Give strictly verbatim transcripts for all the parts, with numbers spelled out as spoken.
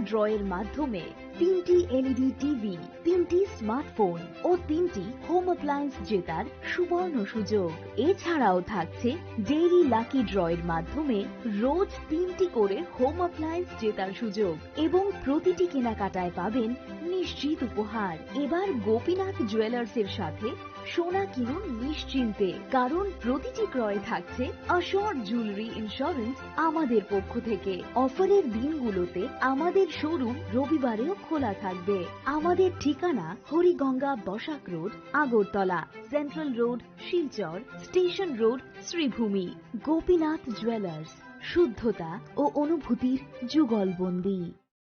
ড্রয়ের মাধ্যমে তিনটি এলইডি টিভি, তিনটি স্মার্টফোন ও তিনটি হোম অ্যাপ্লায়েন্স জেতার সুবর্ণ সুযোগ। এছাড়াও থাকছে ডেইলি লাকি ড্রয়ের মাধ্যমে রোজ তিনটি করে হোম অ্যাপ্লায়েন্স জেতার সুযোগ এবং প্রতিটি কেনাকাটায় পাবেন নিশ্চিত উপহার। এবার গোপীনাথ জুয়েলার্সের সাথে সোনা কিনুন নিশ্চিন্তে, কারণ প্রতিটি ক্রয়ে থাকছে অ্যাসিওর জুয়েলারি ইন্স্যুরেন্স আমাদের পক্ষ থেকে। অফারের দিনগুলোতে আমাদের শোরুম রবিবারেও খোলা থাকবে। আমাদের ঠিকানা Hariganga Basak road, Agartala, central road, Silchar, station road, Sribhumi. Gopinath jewellers, শুদ্ধতা ও অনুভূতির যুগলবন্দী।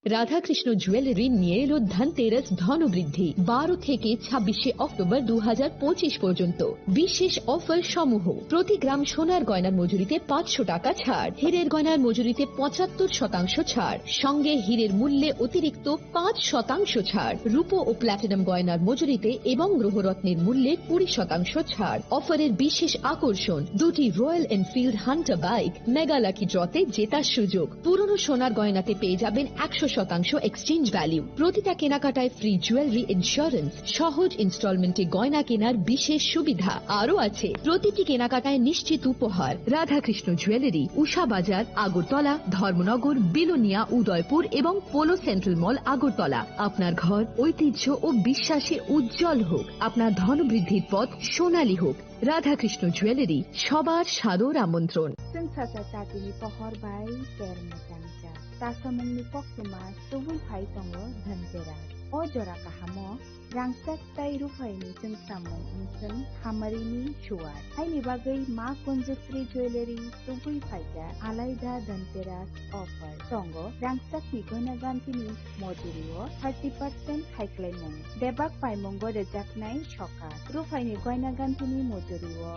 রাধাকৃষ্ণ জুয়েলারি নিয়ে এলো ধনতেরাস ধনবৃদ্ধি। বারো থেকে ছাব্বিশে অক্টোবর দু হাজার পঁচিশ পর্যন্ত বিশেষ অফার সমূহ: প্রতি গ্রাম সোনার গয়নার মজুরিতে পাঁচশো টাকা ছাড়, হীরের গয়নার মজুরিতে পঁচাত্তর শতাংশ ছাড়, সঙ্গে হীরের মূল্যে অতিরিক্ত পাঁচ শতাংশ ছাড়, রূপো ও প্ল্যাটিনাম গয়নার মজুরিতে এবং গ্রহরত্নের মূল্যে কুড়ি শতাংশ ছাড়। অফারের বিশেষ আকর্ষণ, দুটি royal Enfield Hunter bike mega lucky ড্রতে জেতার সুযোগ। পুরনো সোনার গয়নাতে পেয়ে যাবেন একশো শতাংশ এক্সচেঞ্জ ভ্যালু। প্রতিটা কেনাকাটায় ফ্রি জুয়েলারি ইন্স্যুরেন্স, সহজ ইনস্টলমেন্টে গয়না কেনার বিশেষ সুবিধা। আরও আছে প্রতিটি কেনাকাটায় নিশ্চিত উপহার। রাধাকৃষ্ণ জুয়েলারি, উষা বাজার, আগরতলা, ধর্মনগর, বিলোনিয়া, উদয়পুর এবং পোলো সেন্ট্রাল মল, আগরতলা। আপনার ঘর ঐতিহ্য ও বিশ্বাসে উজ্জ্বল হোক, আপনার ধনবৃদ্ধির পথ সোনালী হোক। রাধাকৃষ্ণ জুয়েলারি, সবার সাদর আমন্ত্রণ। Chwng sacha chatini pohor bai ter mwchang cha. Chasamungni koktwma chubui phai tongo Dhanteras. O jora kahamo rangchak tei ruphaini chwngsamung wngchwng hamarini suar. Haini bagwi Ma Kunjasri Jewellery chubui phaikha alaida Dhanteras offer. Tongo rangchakni goina ganthini mojurio thirty percent khaiklaimung. Bebak paimungo rwjaknai sokat. Ruphaini goina ganthini mojurio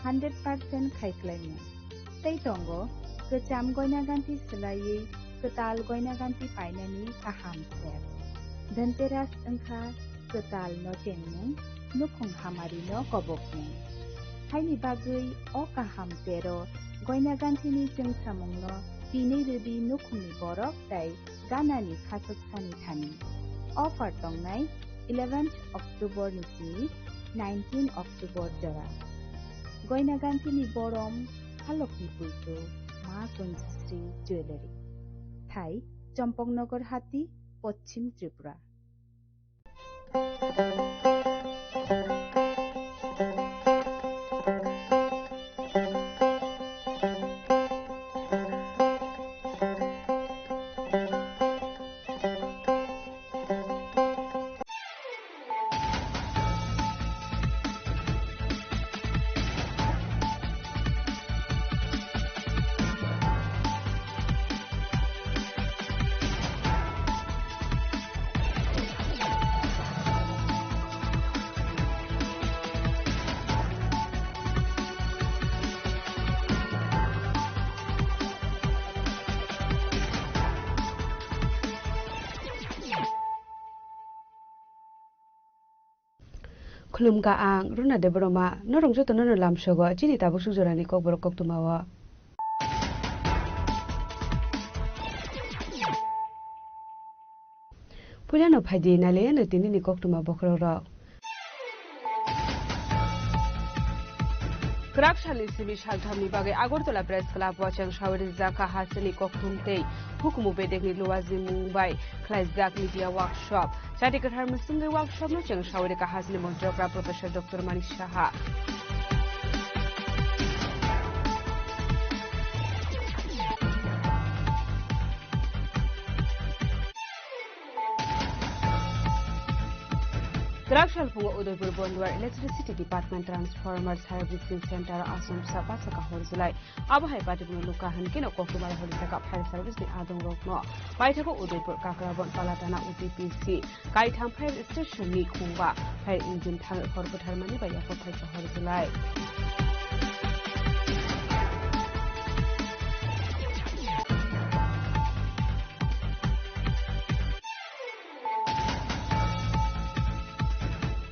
hundred percent khaiklaimung. Tei tongo kwcham goina ganthi swlaiwi kwtal goina ganthi painani kaham step. Dhanteras wngkha kwtal no chengmung, nukhung hamari no kobokmung. Haini bagwi o kaham tero goina ganthini chwngsamungno tinwi rwdi nukhungni borok tei ganani khachuksani thani. Offer tongnai eleventh October ni simi nineteen October jora. Goina ganthini borom halokni puitu Ma Kunjasri Jewellery. Thai Chompoknagar Hati, Poschim Tripura. Khulumkha ang Runa Debbarma, norok jotono no lamsogo chini tabuk suk jorani kokborok koktwmao. Puilano phaidi nailaiyano tinini koktwma bokhorokrok. Kwrak salni simi salthamni bagwi Agartala Press Club o cheng sawi rijak kha hasteni kokthum tei hukumu bedekni luaji mung bai khlaijak media workshop. Chati kwthar mwswngwi workshop no cheng sawi rikha hasteni montri okra Professor Doctor Manik Saha. Kwrak salphungo Udaipur Bondwar Electricity Department Transformer Servicing Center o aswng bwsa pacha kahor jwlai. Abo hai patibwno nukha, hinkhe no koktwmao hor jagao fire service ni adong rokno paithago Udaipur Kakrabon Palatana U T P C kaitham fire station ni khungba fire engine thang hor bwtharmani bai yaphar thai kahor jwlai.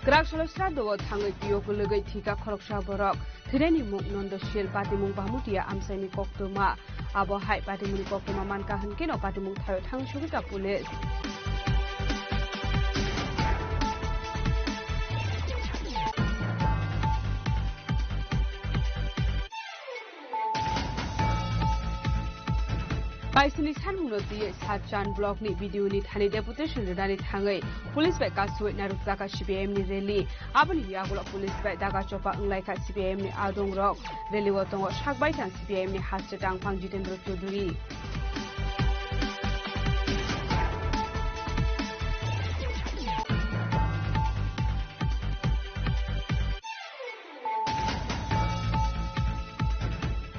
Kwrak salo srado o thangwi twi o kwlwgwi thika khoroksa borok. Thwinani mung Nondo Sil, patimung Bamutia amchaini koktwma. Abo hai patimungni koktwma mankha hwnkhe no patimung thaio thang sugwi ka police. Paisini sanmungno twiwi Satchan blockni B D O ni thani deputation rwnani thangwi police bai kasuwi narwkjakha C P I M ni rally. Aboni yagulo police bai daga chopa wnglaikha C P I M ni adongrok. Rally o tongo sakbaithang C P I M ni haste tangphang Jitendra Chaudhary.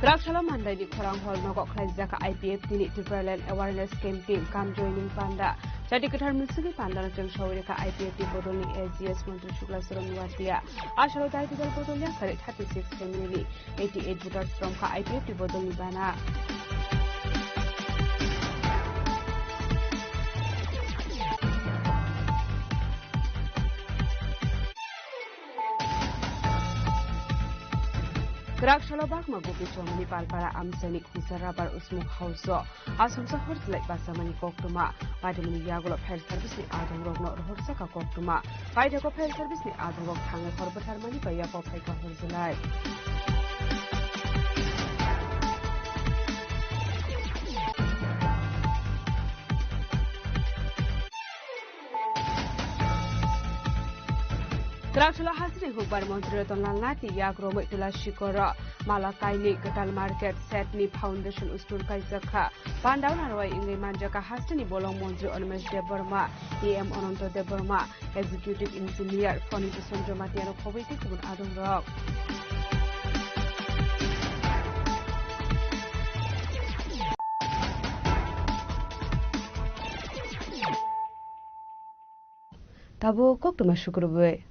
Kwraksalo mandaini khorang hor nogo khlaijak I P F T ni Tipraland Awareness Campaign kam joining panda. Chati kwthar mwswgwi pandano chwng sawi rwkha I P F T bodolni A G S Montri Shukla Charan Nuatia. Asalo dai bidal bodol yakarwi thirty six family ni eighty eight voters romkha I P F T bodolni bana. Kwraksalo Bagma Gopi Chongmani Palpara amchaini khungsa rubber usmung house o asongsa hor slai bachamani koktwma. Patimungni yagulo fire service ni adongrokno rohorjaka koktwma. Paithakgo fire service ni adongrok thangwi hor bwtharmani bai yaphai kha hor slai. Kwraksalo hasteni hukbar montri Ratan Lal Nath ni yak romwi Tula Sikoro Malakaini Kwtal Market Set ni Foundation Stone kaijak kha. Pandao narwai wngwi manjak kha hasteni bolong montri Animesh Debbarma, E M Ananto Debbarma, Executive Engineer Phanit Chandra Matiano khobwi tei kubun adongrok. Tabuk koktwma sukrubwi.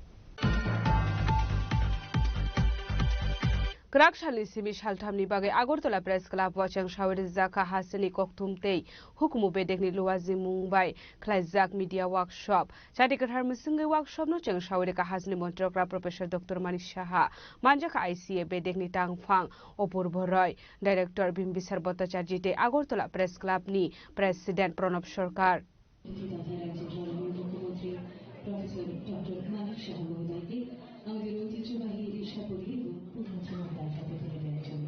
Kwrak salni simi salthamni bagwi Agartala Press Club o chwng sawi rwjak kha hasteni kokthum tei hukumu bedekni luajimung bai khlaijak media workshop. Chati kwthar mwswngwi workshop no chwng sawi rwkha hasteni montri okra Professor Doctor Manik Saha, manjak kha I C A bedekni tangphang Apurbo Roy, Director Bimbisar Bhattacharjee tei Agartala Press Club ni President Pranab Sarkar. অতিথি তথা রাজ্যের মাননীয় মুখ্যমন্ত্রী professor doctor Manik সাহা মহোদয়কে আমাদের ঐতিহ্যবাহী রিশা পরিয়ে এবং পুনর্জন্ম দেখা পেতে দেওয়ার জন্য।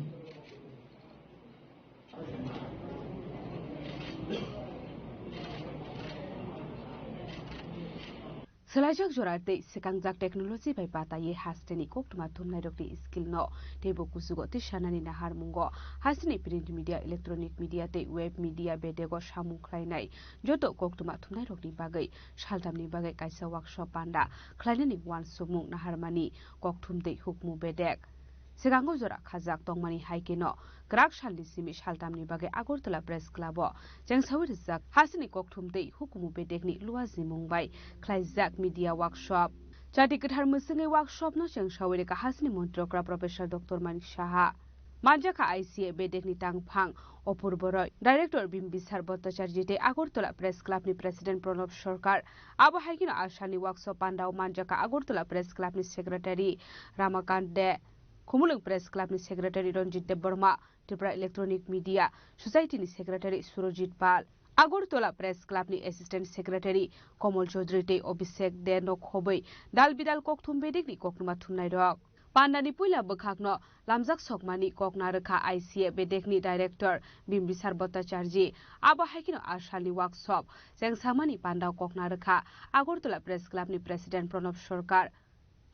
Swlaijak jora tei swkangjak technology bai pataiwi hasteni koktwma thumnairokni skill no teibo kuchugo tisanani naharmungo hasteni print media, electronic media tei web media bedego samung khlainai joto koktwma thumnairokni bagwi saltamni bagwi kaisa workshop panda khlainani uansukmung naharmani kokthum tei hukumu bedek. Swkango jora khajak tongmani hai kheno kwrak salni simi saltamni bagwi Agartala Press Club o chengsawi rwjak hasteni kokthum tei hukumu bedekni luajimung bai khlaijak media workshop. Chati kwthar mwswngwi workshop no chengsawi rwkha hasteni montri okra Professor Doctor Manik Saha. Manjak kha I C A bedekni tangphang Apurbo Roy, Director Bimbisar Bhattacharjee tei Agartala Press Club ni President Pranab Sarkar. Abo hai kheno asalni workshop pandao manjak kha Agartala Press Club ni Secretary Ramakant De, Khumulwng Press Club ni Secretary Ranjit Debbarma, Tripura Electronic Media Society ni Secretary Surojit Pal, Agartala Press Club ni Assistant Secretary Komol Chaudhary tei Abhishek De no khobwi dal bidal kokthum bedekni koktwma thumnairok. Pandani puila bwkhakno lamjak sokmani kok narwkha I C A bedekni Director Bimbisar Bhattacharjee. Abo hai kheno asalni workshop chengsamani pandao kok narwkha Agartala Press Club ni President Pranab Sarkar.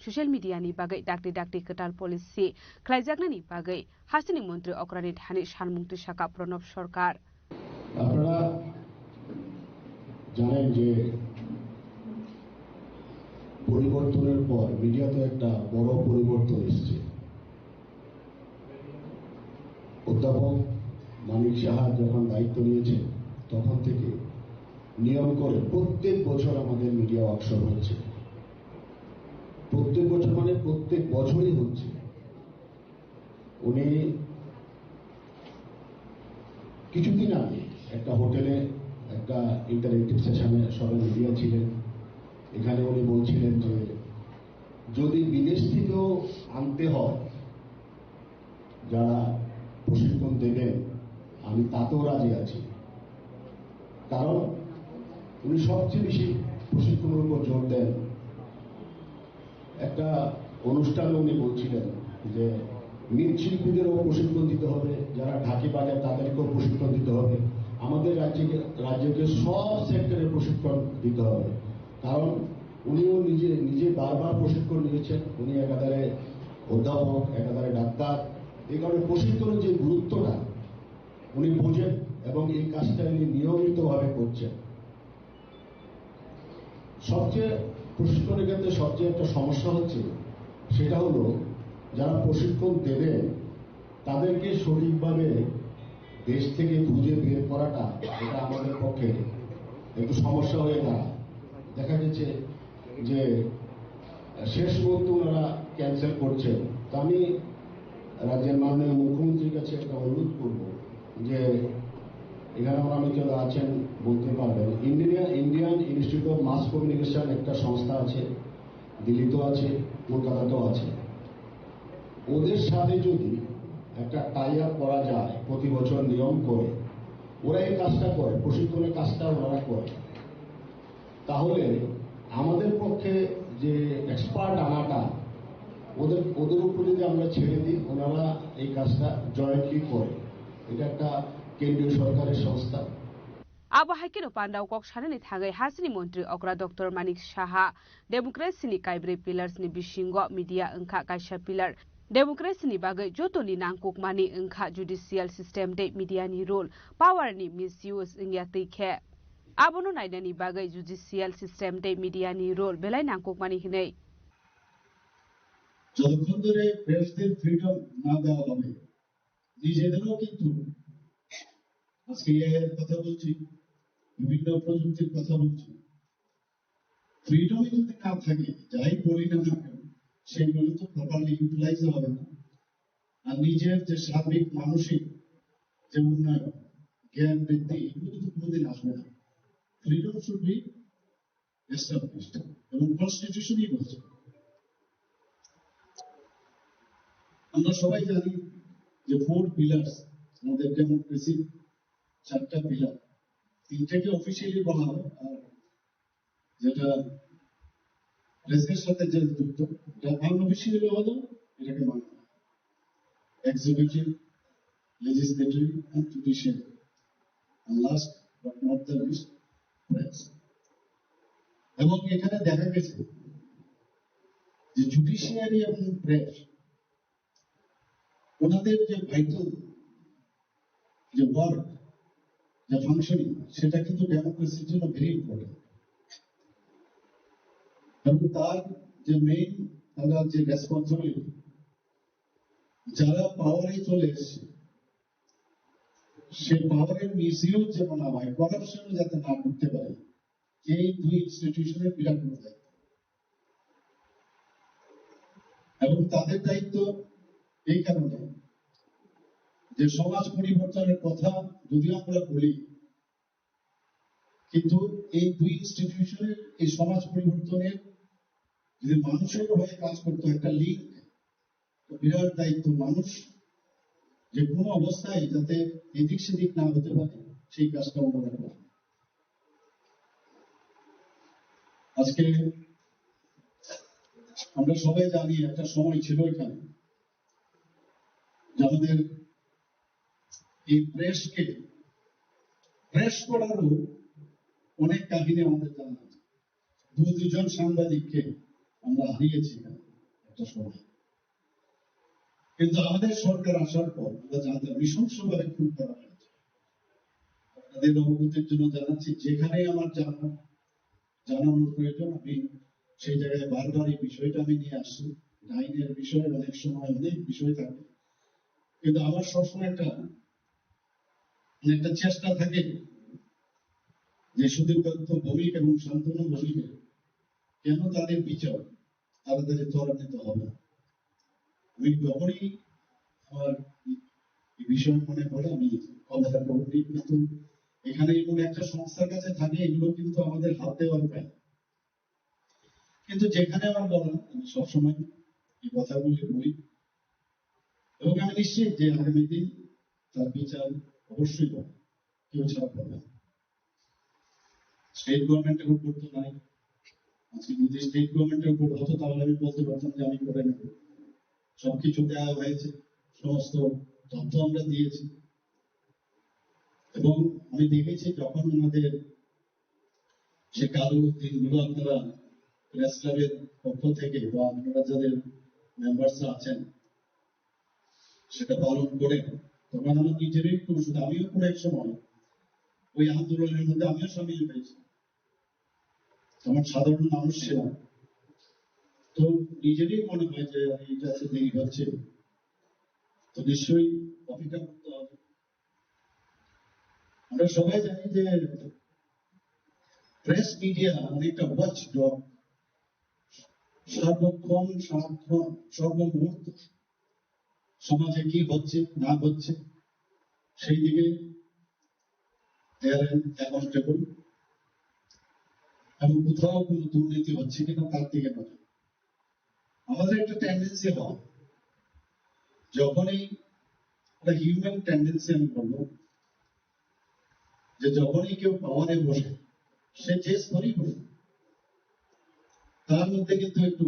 Social media ni bagwi dakti dakti kwtal policy khlaijaknani bagwi hasteni montri okrani thani sanmung twisakha Pranab Sarkar. আপনারা জানেন যে পরিবর্তনের পর মিডিয়াতে একটা বড় পরিবর্তন এসেছে। অধ্যাপক মানিক সাহা যখন দায়িত্ব নিয়েছেন, তখন থেকে নিয়ম করে প্রত্যেক বছর আমাদের মিডিয়া ওয়ার্কশপ হচ্ছে। প্রত্যেক বছর মানে প্রত্যেক বছরই হচ্ছে। উনি কিছুদিন আগে একটা হোটেলে একটা ইন্টারেক্টিভ সেশনে সবাই মিডিয়া ছিলেন। এখানে উনি বলছিলেন যে যদি বিদেশ থেকেও আনতে হয়, যারা প্রশিক্ষণ দেবেন, আমি তাতেও রাজি আছি, কারণ উনি সবচেয়ে বেশি প্রশিক্ষণের উপর জোর দেন। একটা অনুষ্ঠানে উনি বলছিলেন যে মৃৎশিল্পীদেরও প্রশিক্ষণ দিতে হবে, যারা ঢাকি বাজায় তাদেরকেও প্রশিক্ষণ দিতে হবে, আমাদের রাজ্যকে রাজ্যকে সব সেক্টরে প্রশিক্ষণ দিতে হবে। কারণ উনিও নিজে নিজে বারবার প্রশিক্ষণ নিয়েছেন। উনি একাধারে অধ্যাপক, একাধারে ডাক্তার। এই কারণে প্রশিক্ষণের যে গুরুত্বটা উনি বোঝেন এবং এই কাজটা উনি নিয়মিতভাবে করছেন। সবচেয়ে প্রশিক্ষণের ক্ষেত্রে সবচেয়ে একটা সমস্যা হচ্ছে, সেটা হলো যারা প্রশিক্ষণ দেবেন তাদেরকে সঠিকভাবে দেশ থেকে খুঁজে বের করাটা, এটা আমাদের পক্ষে একটু সমস্যা হয়ে দাঁড়ায়। দেখা গেছে যে শেষ মুহূর্তে ওনারা ক্যান্সেল করছেন। তো আমি রাজ্যের মাননীয় মুখ্যমন্ত্রীর কাছে একটা অনুরোধ করব যে এখানে ওনারা কেউ আছেন বলতে পারবেন, India Indian Institute of Mass Communication একটা সংস্থা আছে, দিল্লিতেও আছে, কলকাতাতেও আছে। ওদের সাথে যদি একটা টাই আপ করা যায় প্রতি বছর নিয়ম করে, ওরা এই কাজটা করে, প্রশিক্ষণের কাজটা ওনারা করে, তাহলে আমাদের পক্ষে যে এক্সপার্ট আনাটা ওদের ওদের উপর যদি আমরা ছেড়ে দিই, ওনারা এই কাজটা জয়েন্টলি করে। এটা একটা কেন্দ্রীয় সরকারের সংস্থা। Abo hai kheno pandao kok sanani thangwi hasteni montri okra Doctor Manik Saha democracy ni kaibrwi pillars ni bisingo media wngkha kaisa pillar. Democracy ni bagwi jotoni nangkukmani wngkha judicial system tei media ni role, power ni misuse wngya twi khe. Abono nainani bagwi judicial system tei media ni role belai nangkukmani hwnwi. যতক্ষণ ধরে প্রেসদের ফ্রিডম না দেওয়া হবে, নিজেদেরও কিন্তু আজকে এআই এর কথা বলছি, বিভিন্ন প্রযুক্তির কথা বলছি, ফ্রিডমই যদি না থাকে, যাই বলি না কেন, সেগুলো তো প্রপারলি ইউটিলাইজ হবে না। আর নিজের যে সার্বিক মানসিক যে উন্নয়ন, জ্ঞান বৃদ্ধি, এগুলো তো কোনোদিন আসবে না। ফ্রিডম শুড বি এস্টাবলিশড এবং কনস্টিটিউশনই বলছে। আমরা সবাই জানি যে ফোর পিলার্স আমাদের ডেমোক্রেসির চারটা পিলার, তিনটাকে অফিসিয়ালি বলা হয়, আর যেটা প্রেসের সাথে যে যুক্ত, এটা আনঅফিসিয়ালি হলো, এটাকে মানা হয়। Executive, legislative and judicial, last but not the least, press. এবং এখানে দেখা গেছে যে জুডিশিয়ারি এবং প্রেস ওনাদের যে ভাইটাল যে ওয়ার্ক, যে ফাংশনিং, সেটা কিন্তু ডেমোক্রেসির জন্য ভেরি ইম্পর্টেন্ট। এবং তার যে মেইন, তারা যে রেসপন্সিবিলিটি, যারা পাওয়ারে চলে এসছে, সেই পাওয়ারের মিসইউজ যেন না হয়, করাপশন যাতে না করতে পারে, এই দুই ইনস্টিটিউশনের বিরাট বড় দায়িত্ব। এবং তাদের দায়িত্ব এই কারণে যে সমাজ পরিবর্তনের কথা যদিও আমরা বলি, কিন্তু এই দুই ইনস্টিটিউশনের এই সমাজ পরিবর্তনের যদি মানুষের হয়ে কাজ করতো একটা লিঙ্ক, তো বিরাট দায়িত্ব। মানুষ যে কোনো অবস্থায় যাতে এদিক সেদিক না হতে পারে, সেই কাজটা ওনারা করেন। আজকে আমরা সবাই জানি একটা সময় ছিল এখানে যে আমাদের এই প্রেসকে প্রেস করারও অনেক কাহিনী আমাদের জানা আছে। দু দুজন সাংবাদিককে আমরা হারিয়েছি এখানে একটা সময়। কিন্তু আমাদের সরকার আসার পর আমরা জানতাম নৃশংসভাবে খুন করা হয়েছে। আপনাদের অবগতির জন্য জানাচ্ছি, যেখানে আমার জানা জানানোর প্রয়োজন, আমি সেই জায়গায় বারবার এই বিষয়টা আমি নিয়ে আসছি। আইনের বিষয়ে অনেক সময় অনেক বিষয় থাকে, কিন্তু আমার সবসময় একটা মানে একটা চেষ্টা থাকে যে সুদীপ দত্ত ভৌমিক এবং শান্তনু ভৌমিকের কেন তাদের বিচার তাড়াতাড়ি ত্বরান্বিত হবে। আমি যখনই আমার এই বিষয়ে মনে পড়ে আমি কথাটা বলি, কিন্তু এখানে এমন একটা সংস্থার কাছে থাকে, এগুলো কিন্তু আমাদের হাত দেওয়ার উপায়। কিন্তু যেখানে আমার বলা, আমি সবসময় এই কথাগুলি বলি এবং আমি নিশ্চিত যে আগামী দিন তার বিচার অবশ্যই করে, কেউ ছাড়া করবে না। স্টেট গভর্নমেন্টের উপর তো নাই। আজকে যদি স্টেট গভর্নমেন্টের উপর হতো, তাহলে আমি বলতে পারতাম যে আমি করে নেব। সবকিছু দেওয়া হয়েছে, সমস্ত তথ্য আমরা দিয়েছি। এবং আমি দেখেছি, যখন ওনাদের যে কালো দিনগুলো আপনারা প্রেস ক্লাবের পক্ষ থেকে বা আপনারা যাদের মেম্বার্স আছেন, সেটা পালন করে, তখন আমার নিজেরই একটু অসুবিধা। আমিও কোনো এক সময় ওই আন্দোলনের মধ্যে আমিও সামিল হয়েছি, আমার সাধারণ মানুষ ছিলাম। তো নিজেরই মনে হয় যে এই যে এত দেরি হচ্ছে, তো নিশ্চয়ই অপেক্ষা করতে হবে। আমরা সবাই জানি যে প্রেস মিডিয়া অনেকটা ওয়াচ ডগ, সর্বক্ষণ, সারাক্ষণ, সর্বমুহূর্ত সমাজে কি হচ্ছে না হচ্ছে সেই দিকে they are accountable, এবং কোথাও কোনো দুর্নীতি হচ্ছে কিনা তার দিকে নজর। আমাদের একটা টেন্ডেন্সি হয়, যখনই একটা হিউম্যান টেন্ডেন্সি আমি বলবো, যে যখনই কেউ পাওয়ারে বসে, সে যে স্তরেই বসে, তার মধ্যে কিন্তু একটু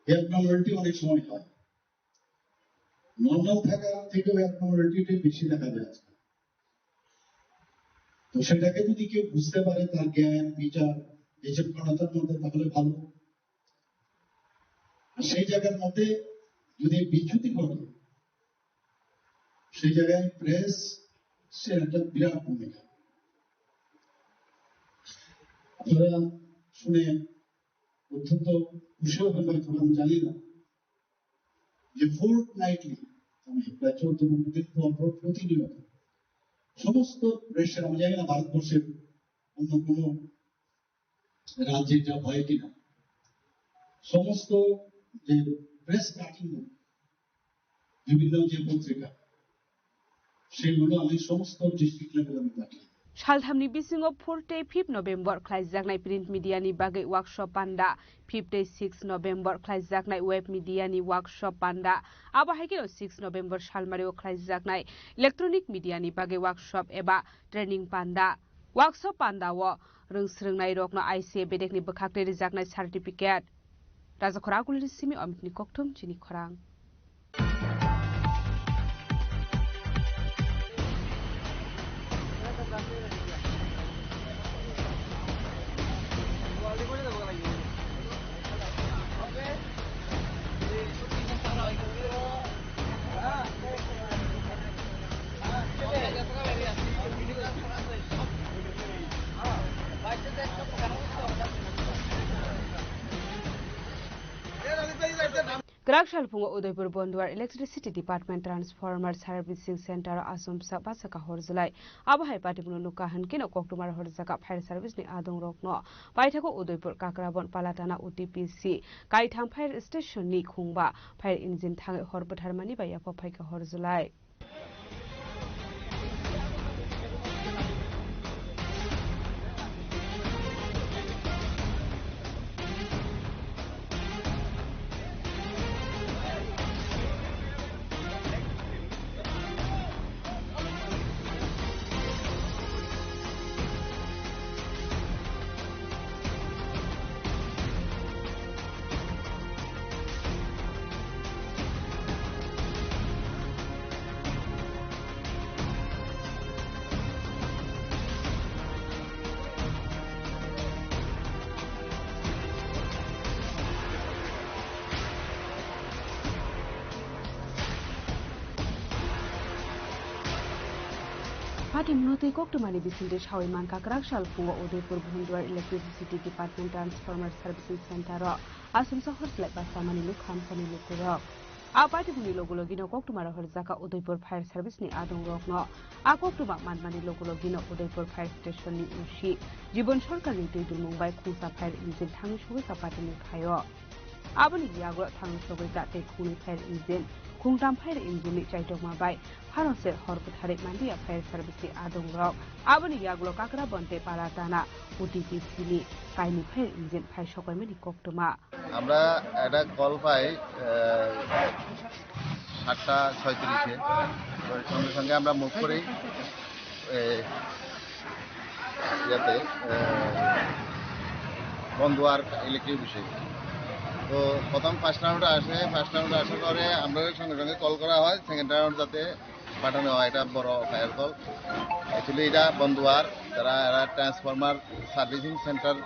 অ্যাবনর্মালিটি অনেক সময় হয়। নর্মাল থাকা থেকেও অ্যাবনর্মালিটি বেশি দেখা যায় আজকাল। তো সেটাকে যদি কেউ বুঝতে পারে, তার জ্ঞান, বিচার, বিচক্ষণতার মধ্যে, তাহলে ভালো। আর সেই জায়গার মধ্যে যদি বিচ্যুতি ঘটে, সেই জায়গায় প্রেস সে একটা বিরাট ভূমিকা। আপনারা শুনে অত্যন্ত খুশি হবেন হয়তো, আমি জানি না, যে ফোর্টনাইটলি, আমি প্রায় চোদ্দ পনেরো দিন পর পর প্রতিনিয়ত সমস্ত প্রেসের, আমি জানি না ভারতবর্ষের অন্য কোনো রাজ্যে এটা হয় কিনা, সমস্ত যে প্রেস কাটিং, বিভিন্ন যে পত্রিকা, সেগুলো আমি সমস্ত ডিস্ট্রিক্ট লেভেলে আমি পাঠাই। Salthamni bisingo fourth tei fifth November khlaijaknai print media ni bagwi workshop panda, fifth tei sixth November khlaijaknai web media ni workshop panda, abo hai kheno sixth November salmario khlaijaknai electronic media ni bagwi workshop eba training panda. Workshop panda o rwng swrwngnairokno I C A bedekni bwkhakni rijaknai certificate. Rajakhor Agulini simi Omitni kokthum chini khorang. Kwrak salphungo Udaipur Bonduar Electricity Department Transformer Servicing Center o achomsa bachakha horjlai. Abo hai patibwno nukha hwnkhe no koktwmar horjakha fire service ni adong rokno. Paithago Udaipur Kakrabon Palatana U T P C kaitham fire station ni khungba fire engine thangwi hor bwtharmani bai yapha phaikha horjlai. Phatimno tei koktwmani bisingtwi sawi mankha kwrak salphungo Udaipur Bhunduar Electricity Department Transformer Servicing Center o achomsa horjlai bachamani nukha amsani lukurok. A patibwni logi logino koktwma rohorjakha Udaipur Fire Service ni adong rokno. A koktwma manmani logi logino Udaipur Fire Station ni O C Jibon Sarkar ni twi dulmung bai khungsa fire engine thangwi sogwi kha patini phaio. Aboni yagulo thangwi sogwi kha tei khungni fire engine, khungtam fire engine ni chaitokma bai phano se hor bwtharwi manliya fire service ni adong rok. Aboni yagulo Kakrabon tei Palatana U T P C ni kainwi fire engine phai sokoimani koktwma. আমরা একটা কল পাই, আহ, সাতটা ছয়ত্রিশে। সঙ্গে সঙ্গে আমরা মুভ করি, এ, ইয়াতে, এ, বন্দুয়ার ইলেকট্রিক বিষয়ে। তো প্রথম ফার্স্ট রাউন্ড আসে, ফার্স্ট রাউন্ড আসার পরে আমরা সঙ্গে সঙ্গে কল করা হয় সেকেন্ড রাউন্ড যাতে পাঠানো হয়। এটা বড় ফায়ার কল। অ্যাকচুয়ালি এটা বন্দুয়ার, তারা এরা ট্রান্সফরমার সার্ভিসিং সেন্টার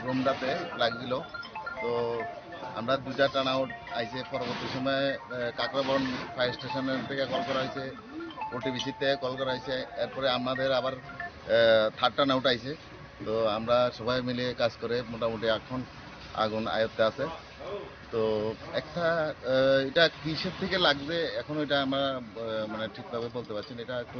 রুমটাতে লাগছিল। তো আমরা দুইটা টার্ন আউট আইসে, পরবর্তী সময়ে আহ, কাকরাবন ফায়ার স্টেশন থেকে কল করা হয়েছে, ওটিভিসি থেকে কল করা হয়েছে। এরপরে আমাদের আবার থার্ড টার্ন আউট আইসে। তো আমরা সবাই মিলে কাজ করে মোটামুটি এখন আগুন আয়ত্তে আছে। তো একটা আহ, এটা কিসের থেকে লাগছে এখন এটা আমরা আহ, মানে ঠিকভাবে বলতে পারছি না, এটা একটু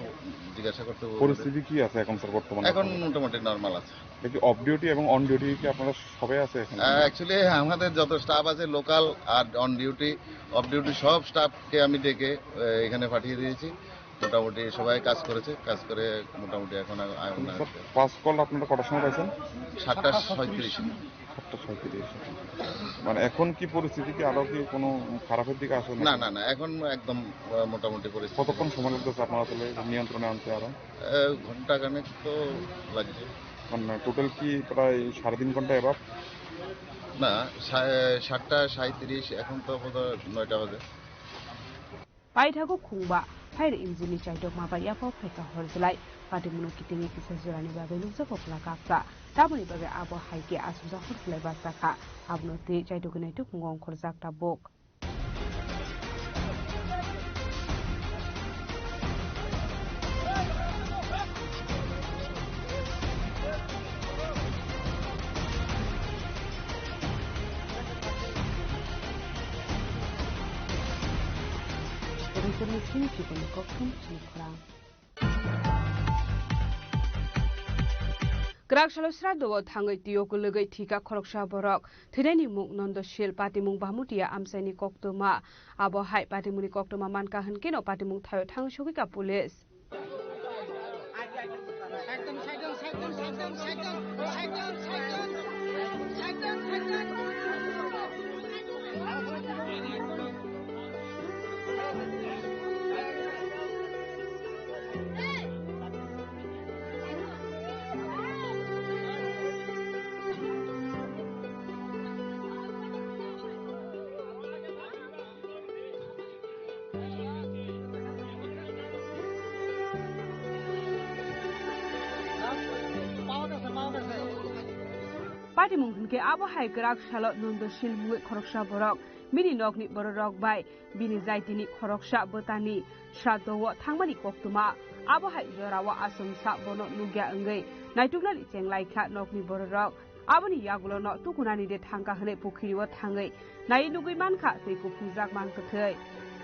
জিজ্ঞাসা করতে হবে। পরিস্থিতি কি আছে এখন, স্যার, বর্তমানে? এখন মোটামুটি নর্মাল আছে। এটা কি অফ ডিউটি এবং অন ডিউটি কি আপনারা সবাই আছে এখানে? অ্যাকচুয়ালি আমাদের যত স্টাফ আছে লোকাল আর অন ডিউটি, অফ ডিউটি সব স্টাফকে আমি ডেকে আহ, এখানে পাঠিয়ে দিয়েছি। মোটামুটি সবাই কাজ করেছে, কাজ করে মোটামুটি এখন আ-, আ-, স্যার, ফার্স্ট কল আপনারা কটার সময় পাইছেন? সাতটা ছয়ত্রিশ। সাতটা ছয়ত্রিশ। মানে এখন কি পরিস্থিতি, কি আরো কি কোনো খারাপের দিকে আসে না, নাকি? না, না, এখন একদম আহ, মোটামুটি পরিস্থিতি। কতক্ষণ সময় লাগতেছে আপনারা তাহলে নিয়ন্ত্রণে আনতে আরো? আহ, ঘন্টা খানেক তো লাগছে। মানে টোটাল কি প্রায় সাড়ে তিন ঘন্টা এবার? না, সা-, সাতটা সাঁইত্রিশ, এখন তো বোধহয় নয়টা বাজে। Paithago khungba phair injini chaitokma bai yapho phaikha horjlai. Patimungno kitingwi kisa jorani bagwi nukjago pla kaksa. Tamoni bagwi abo hai khe aswkjak horjlai bachakha. Abono twi chaitokgwi naitukmungo ongkhorjak tabuk. Reporter Chini Chikoni Kokthum Chini Khorang. Kwrak salo sraddho o thangwi twi o kwlwgwi thwikha khoroksa borok. Thwinaini mung Nondo Sil, patimung Bamutia amchaini koktwma. Abo hai patimungni koktwma mankha hwnkhe no patimung thaio thangwi sogwikha police. Patimung hwnkhe abo hai kwrak salo Nondo Sil mungwi khoroksa borok bini nokni bororok bai bini jaitini khoroksa bwtani sraddho o thangmani koktwma. Abo hai jorao achomsa bono nukya wngwi naituknani chenglaikha nokni bororok. Aboni yagulono tukunani de thangkha hwnwi pukhiriwo thangwi nai nugwi mankha twi kuphungjak mang kwthwi.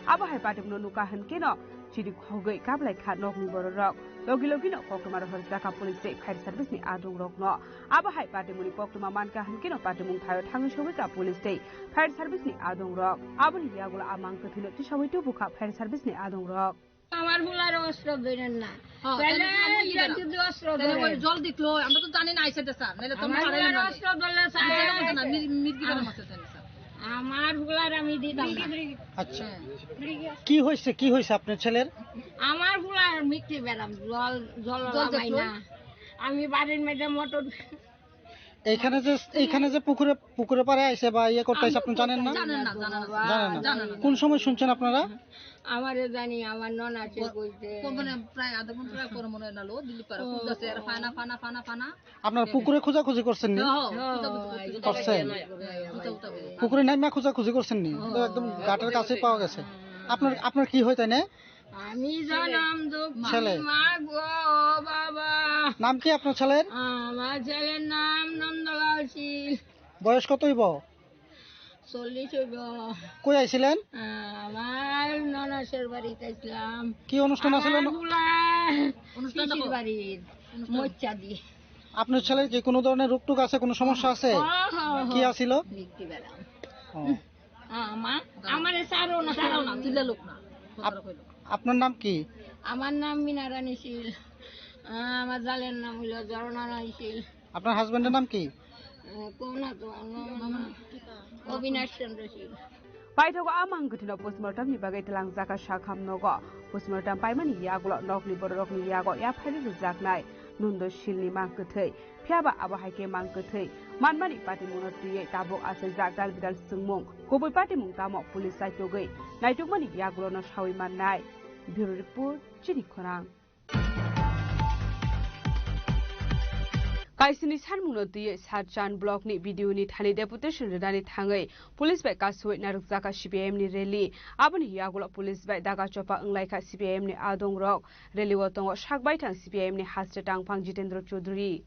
Abo hai patimungno nukha hwnkhe no chiri khogwi kaplaikha nokni bororok. Logi logino koktwma rohorjakha police tei fire service ni adongrokno. Abo hai patimungni koktwma mankha hwnkhe no patimung thaio thangwi sogwikha police tei fire service ni adongrok. Aboni yagulo a mang kwthwino tisawi tubukha fire service ni adongrok. আমার ফুলার অস্ত্র ধরেন না। হ্যাঁ, তাহলে তাহলে আমরা কি ইরা করাম? যদি অস্ত্র তাহলে ধরে। ওই জলদি ক্লো, আমরা তো জানি না আইসে দে স্যার, নাহলে তো আমরা আমার পারে ফুলার না। অস্ত্র ধরলে স্যার। এটা কথা না, মির-, মির্গি বানাম আছে তাহলে স্যার। আমার ফুলার আমি দিতাম না। আচ্ছা। হ্যাঁ। কি হয়েছে, কি হয়েছে আপনার ছেলের? আমার ফুলার মিষ্টি বেরাম, জল, জল জল লাগাই দেখলো? না। আমি বাড়ির মধ্যে মোটর এইখানে যে, এইখানে যে পুকুরে, পুকুরে পাড়ে আইছে বা ইয়ে করতে আইছে, আপনি জানেন না? জানেন না, জানেন না। জানেন না। জানেন না। কোন সময় শুনছেন আপনারা? আমারে জানি, আমার নন আছে ও, কইতে। ও মানে প্রায় আধা ঘন্টা পরে মনে হয় নালো, দিল্লি পাড়া ও, খুঁজতেছে, আর ফানা, ফানা, ফানা, ফানা। আপনারা পুকুরে খোঁজাখুঁজি করছেন নি? হ্যাঁ, হ্যাঁ, খোঁজাখুঁজি করছি। করছেন? হ্যাঁ, হ্যাঁ, হ্যাঁ, হ্যাঁ। পুকুরে নামিয়া খোঁজাখুঁজি করছেন নি? তো একদম ঘাটের কাছেই পাওয়া গেছে। আপনার, আপনার কি হয় তাই না? আমি জানাম দুঃখী ছেলে। মা গো বাবা। নাম কি আপনার ছেলের? আমার ছেলের নাম নন্দলাল শীল। বয়স কত হইব? চল্লিশ হইব। কই আইছিলেন? আমার ননাসের বাড়িতে আইছিলাম। কি অনুষ্ঠান আছিল? আমার বুলা অনুষ্ঠান পিসির বাড়ির মচ্চা দিয়ে। আপনার ছেলের কি কোনো ধরনের রোগ টোগ আছে, কোনো সমস্যা আছে? হ্যাঁ, হ্যাঁ, কি হ্যাঁ। আছিল? লিখতে বেড়াম। ও। আ-, মা, আমারে ছাড়ো না, ছাড়ো না, তুলে লোক না। আপ-, আপনার নাম কি? আমার নাম মিনা রানী শীল। আ, আমার জালের নাম হইল ঝর্ণা রানী শীল। আপনার হাজবেন্ডের নাম কি? আ, কোন তো, না, না, না। অবিনাশ চন্দ্র শীল। Paithago a mang kwthwino postmortem ni bagwi twlangjakha sakham nogo. Postmortem paimani yagulo nokni bororokni yago yaphairwi rwjaknai nundo silni mang kwthwi. Phiyaba abo hai khe mang kwthwi manmani patimungno twiwi tabuk achaijak dal bidal swngmung. Kubui patimung tamo police chaitogwi naitukmani yagulono sawi mannai. Bureau Report, Chini Khorang. Kaisini sanmungno twiwi Satchan block ni B D O ni thani deputation rwnani thangwi police bai kasui narwkjakha C P I M ni rally. Aboni yagulo police bai daga chopa wnglaikha C P I M ni adongrok. Rally o tongo sak baithang C P I M ni haste tangphang Jitendra Chaudhary.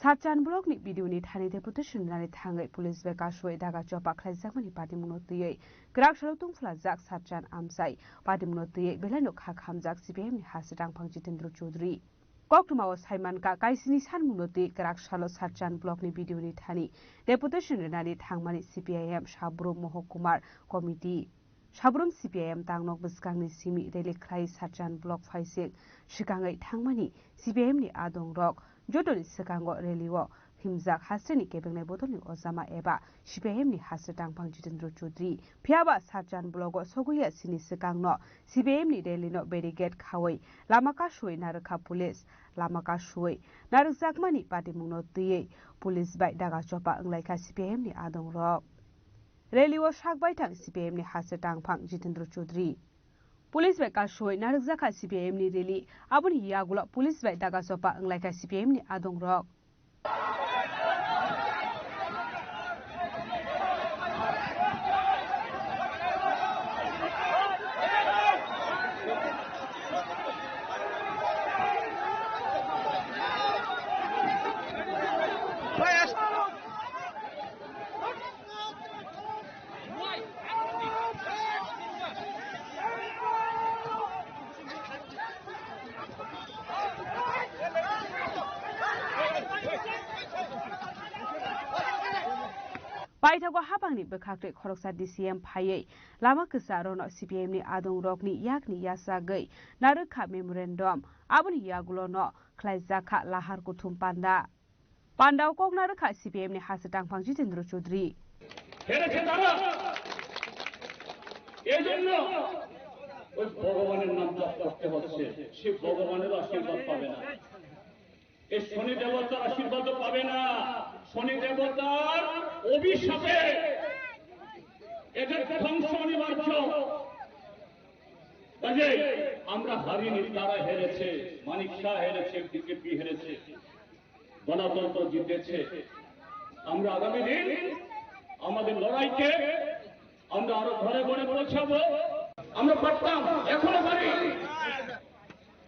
Satchan block ni B D O ni thani deputation rwnani thangwi police bai kasui daga chopa khlaijakmani patimungno twiwi kwrak salo tungphlajak Satchan amchai. Patimungno twiwi belaino kha khamjak C P I M ni haste tangphang Jitendra Chaudhary. Koktwmao saimankha, kaisini sanmungno twi kwrak salo Satchan block ni B D O ni thani deputation rwnani thangmani C P I M Sabrum Mohokumar Committee. Sabrum C P I M tangnok bwskangni simi rally khlai Satchan block phaising swkangwi thangmani C P I M ni adongrok jotoni swkango rally o himjak hasteni kebengnai bodolni ojama eba C P I M ni haste tangphang Jitendra Chaudhary. Phiyaba Satchan block o sogwi ya sini swkangno C P I M ni rally no barricade khawi lama kasui narwkha police. Lama kasui narwkjakmani patimungno twiwi police bai daga chopa wnglaikha C P I M ni adongrok. Rally o sak baithang C P I M ni haste tangphang Jitendra Chaudhary. Police bai kasui narwkjakha C P I M ni rally. Aboni yagulo police bai daga chopa wnglaikha C P I M ni adongrok. Paithago hapangni bwkhaktwi khoroksa D C M phaiwi lama kwcharo no C P I M ni adongrokni yakni yachagwi narwkha memorandum. Aboni yagulono khlaijakha lahar kuthum panda. Pandao kok narwkha C P I M ni haste tangphang Jitendra Chaudhary. হেরেছে তারা। এই জন্য ওই ভগবানের নাম জপ করতে হচ্ছে। সে ভগবানের আশীর্বাদ পাবে না। এই শনি দেবতার আশীর্বাদ পাবে না। শনি দেবতার অভিশাপে এদের ধ্বংস অনিবার্য। কাজেই আমরা হারিনি, তারা হেরেছে, মানিক শাহ হেরেছে, বিজেপি হেরেছে। গণতন্ত্র জিতেছে। আমরা আগামী দিন আমাদের লড়াইকে আমরা আরো ঘরে ঘরে পৌঁছাবো। আমরা পারতাম, এখনো পারি,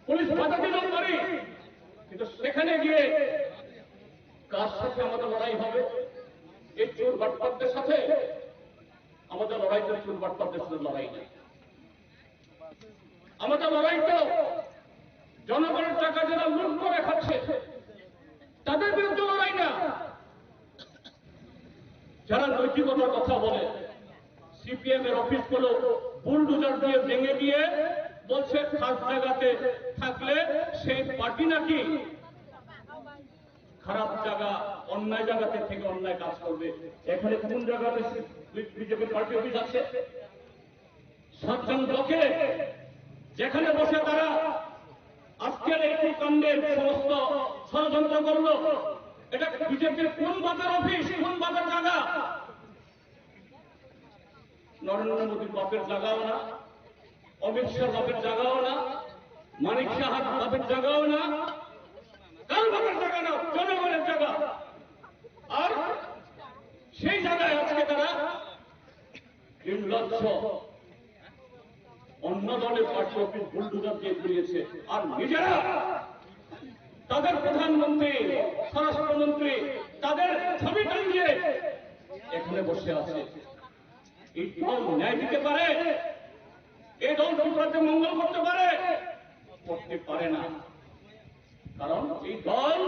পুলিশ বাধা দিলেও পারি, কিন্তু সেখানে গিয়ে কার সাথে আমাদের লড়াই হবে? এই চোর বাটপারদের সাথে আমাদের লড়াই তো চোর বাটপারদের সাথে লড়াই না। আমাদের লড়াই তো জনগণের টাকা যারা লুট করে খাচ্ছে, তাদের বিরুদ্ধে লড়াই না। যারা নৈতিকতার কথা বলে, সিপিএম এর অফিসগুলো বুলডোজার দিয়ে ভেঙে দিয়ে বলছে খাস জায়গাতে থাকলে সেই পার্টি নাকি খারাপ জায়গা, অন্যায় জায়গাতে থেকে অন্যায় কাজ করবে। এখানে কোন জায়গাতে বিজেপি পার্টি অফিস আছে? সাতজন ব্লকে যেখানে বসে তারা আজকের এই কুকাণ্ডের সমস্ত ষড়যন্ত্র করলো, এটা বিজেপির কোন বাপের অফিস, কোন বাপের জায়গা? নরেন্দ্র মোদীর বাপের জায়গাও না, অমিত শাহর বাপের জায়গাও না, মানিক সাহার বাপের জায়গাও না, কারো বাপের জায়গা না, জনগণের জায়গা। আর সেই জায়গায় আজকে তারা নির্লজ্জ অন্য দলের পার্টি অফিস বুলডোজার দিয়ে ঘুরিয়েছে। আর নিজেরা তাদের প্রধানমন্ত্রী, স্বরাষ্ট্রমন্ত্রী, তাদের ছবি টাঙিয়ে এখানে বসে আছে। এই দল ন্যায় দিতে পারে? এই দল ত্রিপুরাতে মঙ্গল করতে পারে? করতে পারে না। কারণ এই দল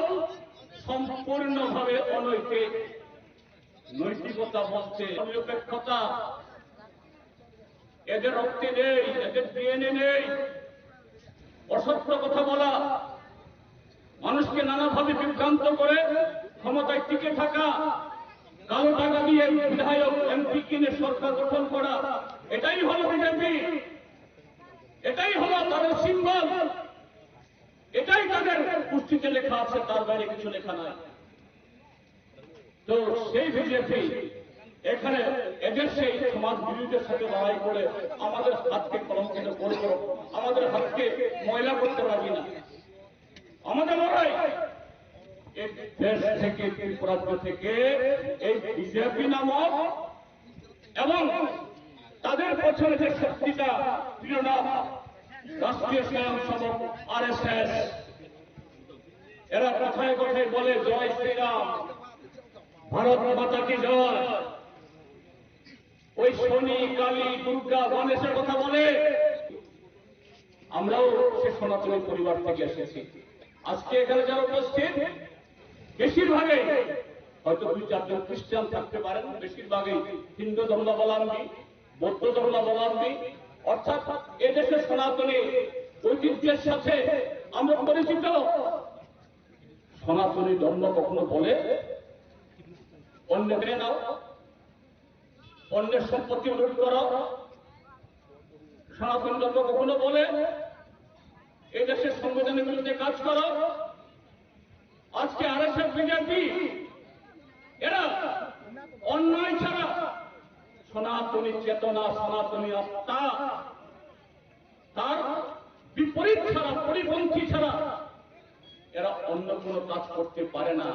সম্পূর্ণভাবে অনৈতিক। নৈতিকতা বলতে নিরপেক্ষতা, এদের রক্তে নেই, এদের ডিএনএ নেই। অসত্য কথা বলা, মানুষকে নানাভাবে বিভ্রান্ত করে ক্ষমতায় টিকে থাকা, কালো টাকা দিয়ে বিধায়ক, এমপি কিনে সরকার গঠন করা, এটাই হলো বিজেপি, এটাই হলো তাদের সিম্বল, এটাই তাদের পুস্তিতে লেখা আছে, তার বাইরে কিছু লেখা নাই। তো সেই বিজেপি এখানে এদের সেই সমাজ বিরোধীদের সাথে লড়াই করে আমাদের হাতকে কলঙ্কিত করবে, আমাদের হাতকে ময়লা করতে রাজি না। আমাদের লড়াই এই দেশ থেকে, ত্রিপুরাজ্য থেকে এই বিজেপি নামক এবং তাদের পছন্দের শক্তিটা প্রিয় নাম রাষ্ট্রীয় স্বয়ংসেবক আরএসএস। এরা কথায় কথায় বলে, "জয় শ্রীরাম, ভারত মাতা কি জয়।" ওই শনি, কালী, দুর্গা, গণেশের কথা বলে। আমরাও সে সনাতনী পরিবার থেকে এসেছি। আজকে এখানে যারা উপস্থিত, বেশিরভাগই হয়তো দুই চারজন খ্রিস্টান থাকতে পারেন, বেশিরভাগই হিন্দু ধর্মাবলম্বী, বৌদ্ধ ধর্মাবলম্বী, অর্থাৎ এদেশের সনাতনী ঐতিহ্যের সাথে আমরা পরিচিত। সনাতনী ধর্ম কখনো বলে অন্য কেড়ে নাও, অন্যের সম্পত্তি লুট করো, সনাতন ধর্ম কখনো বলে এই দেশের সংবিধানের বিরুদ্ধে কাজ করো। আজকে আরএসএস, বিজেপি এরা অন্যায় ছাড়া, সনাতনী চেতনা, সনাতনী আত্মা, তার বিপরীত ছাড়া, পরিপন্থী ছাড়া এরা অন্য কোনো কাজ করতে পারে না।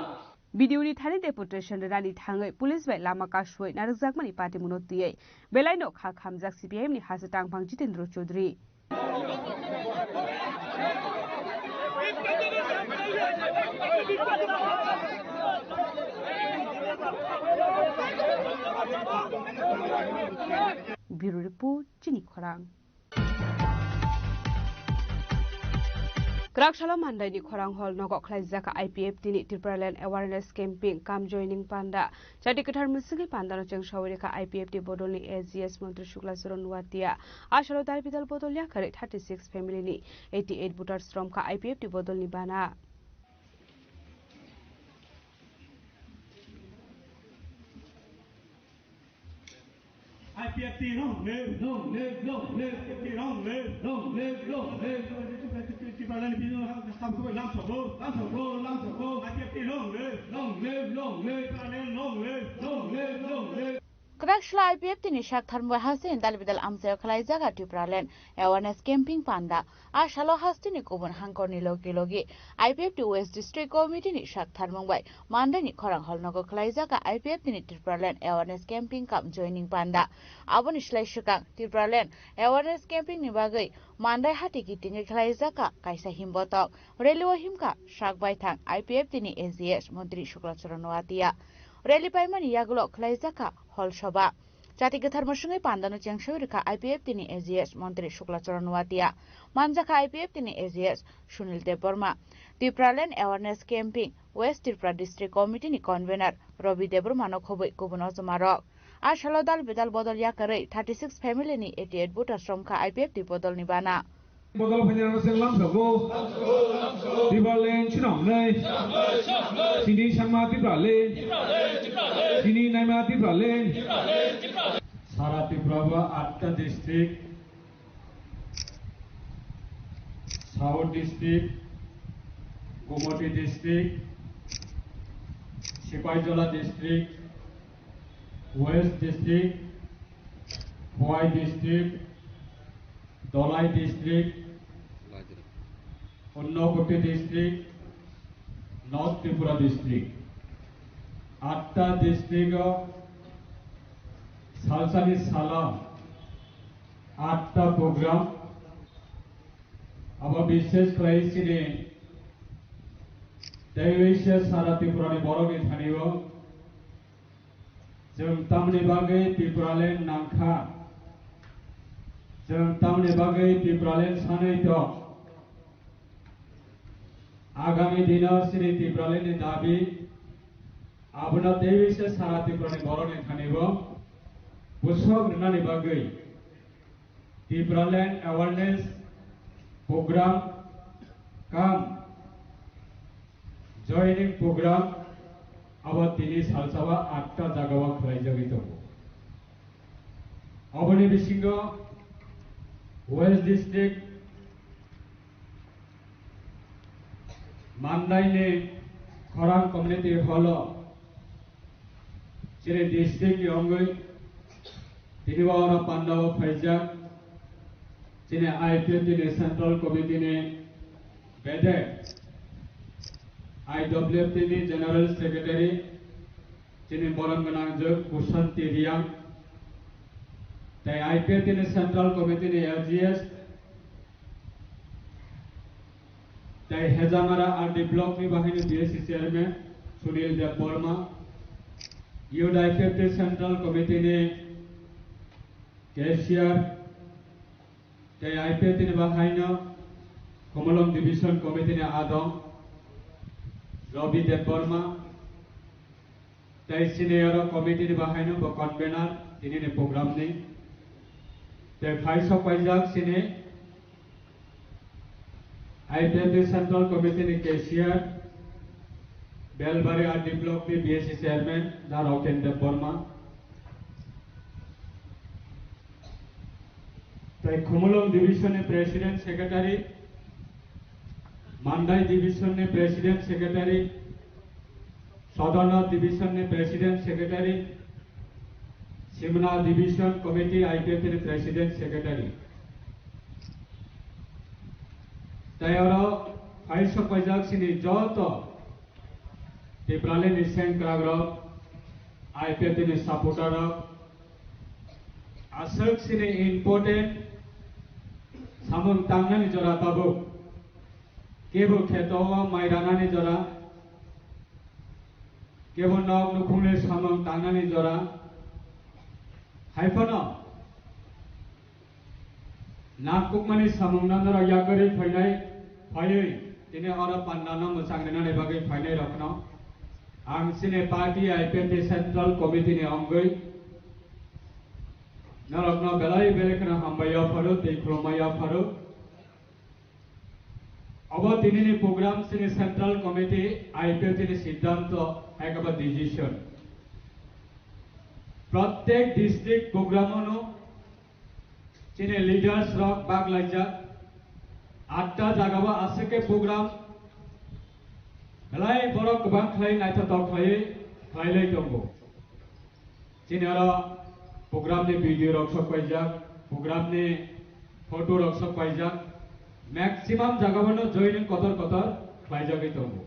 Video ni thani deputation rani thangwi police bai lama kasui narwkjakmani patimuno twiwi belaino kha khamjak C P I M ni hastang phang Jitendra Chaudhary. Bureau Report, Chini Khorang. Kwrak salo Mandaini Khorang Hall nogo khlaijak I P F T ni Tipraland Awareness Camping cum Joining Panda. Chati kwthar mwswgwi pandano chengsawi rikha I P F T bodolni A G S Montri Shukla Charan Nuatia. A salo dal bidal bodol yakarwi thirty six family ni eighty eight voters romkha I P F T bodolni bana. I P F T long live, long live, long live, I P F T long live, long live, long live. Tipraland bini ham khabai lam soklo, lam soklo, lam soklo. I P F T long live, long live, long live. Tipraland long live, long live, long live. Kwrak salo I P F T ni sak tharmbai hasteni dal bidal amchaio khlaijak a Tipraland Awareness Camping Panda. A salo hasteni kubun hangkorni logi logi I P F T West District Committee ni sak tharmung bai Mandaini Khorang Hall nogo khlaijak a I P F T ni Tipraland Awareness Camping cum Joining Panda. Aboni slai swkang Tipraland Awareness Camping ni bagwi Mandai hati kitingwi khlaijak a kaisa himbotok. Rally o himkha sak baithang I P F T ni A G S Montri Shukla Charan Noatia. Rally paimani yagulo khlaijak a hol soba. Chati kwthar mwswngwi pandano chengsawi rwkha I P F T ni A G S Montri Shukla Charan Noatia. Manjakha I P F T ni A G S Sunil Debbarma. Tipraland Awareness Camping West Tripura District Committee ni Convener Robi Debbarma no khobwi kubun ochomarok. A salo dal bidal bodol yakarwi thirty six family ni eighty eight voters romkha I P F T bodolni bana. Bodol phainai rok se lamsokgo. Tipraland swnamnai. Sini sangma Tipraland. Sini naima Tipraland. Sara Tripura bo atta district, South district, Gomoti district, Sipaijola district, West district, Khowai district, Dholai district, Unakoti district, North Tripura district, atta district o salsani salo atta program, abo bishesh khlai chini Tei se sara Tripura ni borok ni thani o chwng tamni bagwi Tripura land nangkha, chwng tamni bagwi Tripura land sanwi tong. Agami dino chini Tripura land ni dabi abono teiwi se sara Tripura ni borok ni thani o bwswk rwnani bagwi Tipraland awareness program cum joining program abo tini salsao atta jagao khwlaijagwi tongo. Oboni bisingo West District Mandaini Khorang Community Hall o chini district ni wngwi tini bo oro pandao phaijak chini I P F T ni Central Committee ni bedek, I W F T ni General Secretary chini borom gwnang jwk Kusanti Riang, tei I P F T ni Central Committee ni L G S, tei Hejamara R D block ni bahaino B S C chairman Sunil Debbarma, Youth I P F T Central Committee ni cashier, tei I P F T ni bahaino Khumulwng Division Committee ni adong Ravi Debbarma, tei sini oro committee ni bahaino bo convener tini ni program ni. Tei phai sok paijak sini I P F T Central Committee ni cashier, Belbari R D block ni B S C chairman da Roken Debbarma. Tei Khumulwng Division ni President Secretary, Mandai Division ni President Secretary, Sodorno Division ni President Secretary, Simna Division Committee I P F T ni President Secretary. Tei oro phai sok paijak sini joto Tipraland ni sengkrak rok, I P F T ni supporter rok, aswk sini important samung tangnani jora tabuk. Kebo kheto o mai ranani jora, kebo nok nukhungni samung tangnani jora. Hai phano nangkukmani samungno norok yakarwi phainai, phaiwi tini oro pandano mwchang rinani bagwi phainai rokno ang chini party I P F T Central Committee ni wngwi norokno belai belai kheno hambai yapharo tei khulumma yapharo. Obo tinini program chini Central Committee I P F T ni siddhanto ekaba decision. Prottek district program ono chini leaders rok baglaijak, atta jagao aswk khe program belai borok kwbang khlai naithotok khlaiwi khlailai tongo. Chini oro program ni video rok sok paijak, program ni photo rok sok paijak, maximum jagao no joining kotor kotor khlaijagwi tongo.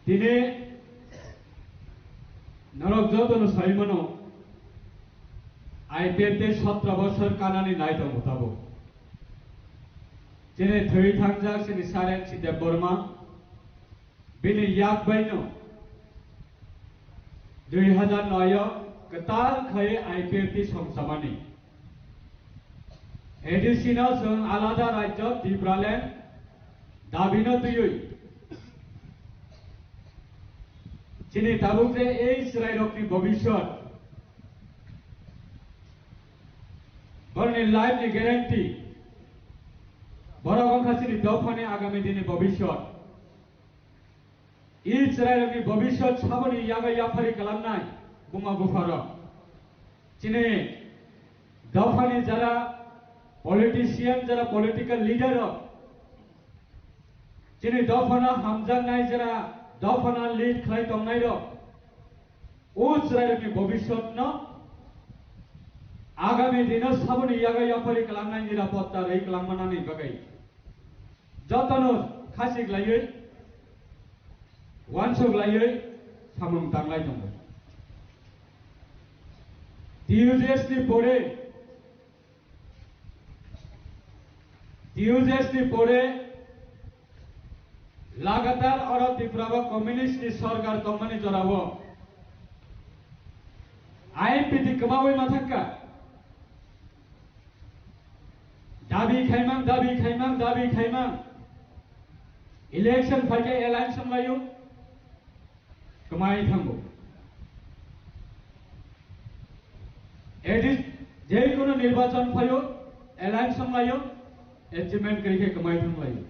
Tini norok joto no sai mano, I P F T sotro bosor kanani nai tongo tabuk. Chini thwi thangjak chini Saren si Debbarma, bini yak baino dui hazar noi o kwtal khlaiwi I P F T songchamani. A D C no chwng alada rajyo Tipraland dabino twiwi chini tabuk je ei chwrairokni bobiswt, borokni life ni guarantee, borok wngkha chini dophani agami dini bobiswt. I chwrairokni bobiswt saboni yago yaphari kalamnai buma bupharok. Chini dophani jara politician, jara political leader rok, chini dophano hamjaknai jara dophano lead khlai tongnai rok, o chwrairokni bobiswtno agami dino saboni yago yaphari kalamnai nirapotta rwi kalangmanani bagwi jotono khasi khlaiwi, uansuk laiwi samung tanglai tongo. T U J S ni pore, T U J S ni pore Lagatar oro Tripura o communist ni sorkar tongmani jorao I N P T kwmaui ma thangkha. Dabi khaimang, dabi khaimang, dabi khaimang. Election phaikhe alliance wnglaio, kwmai thango. Edi, jekono nirbachon phaio, alliance wnglaio, achievement kwrwi khe kwmai thanglaio.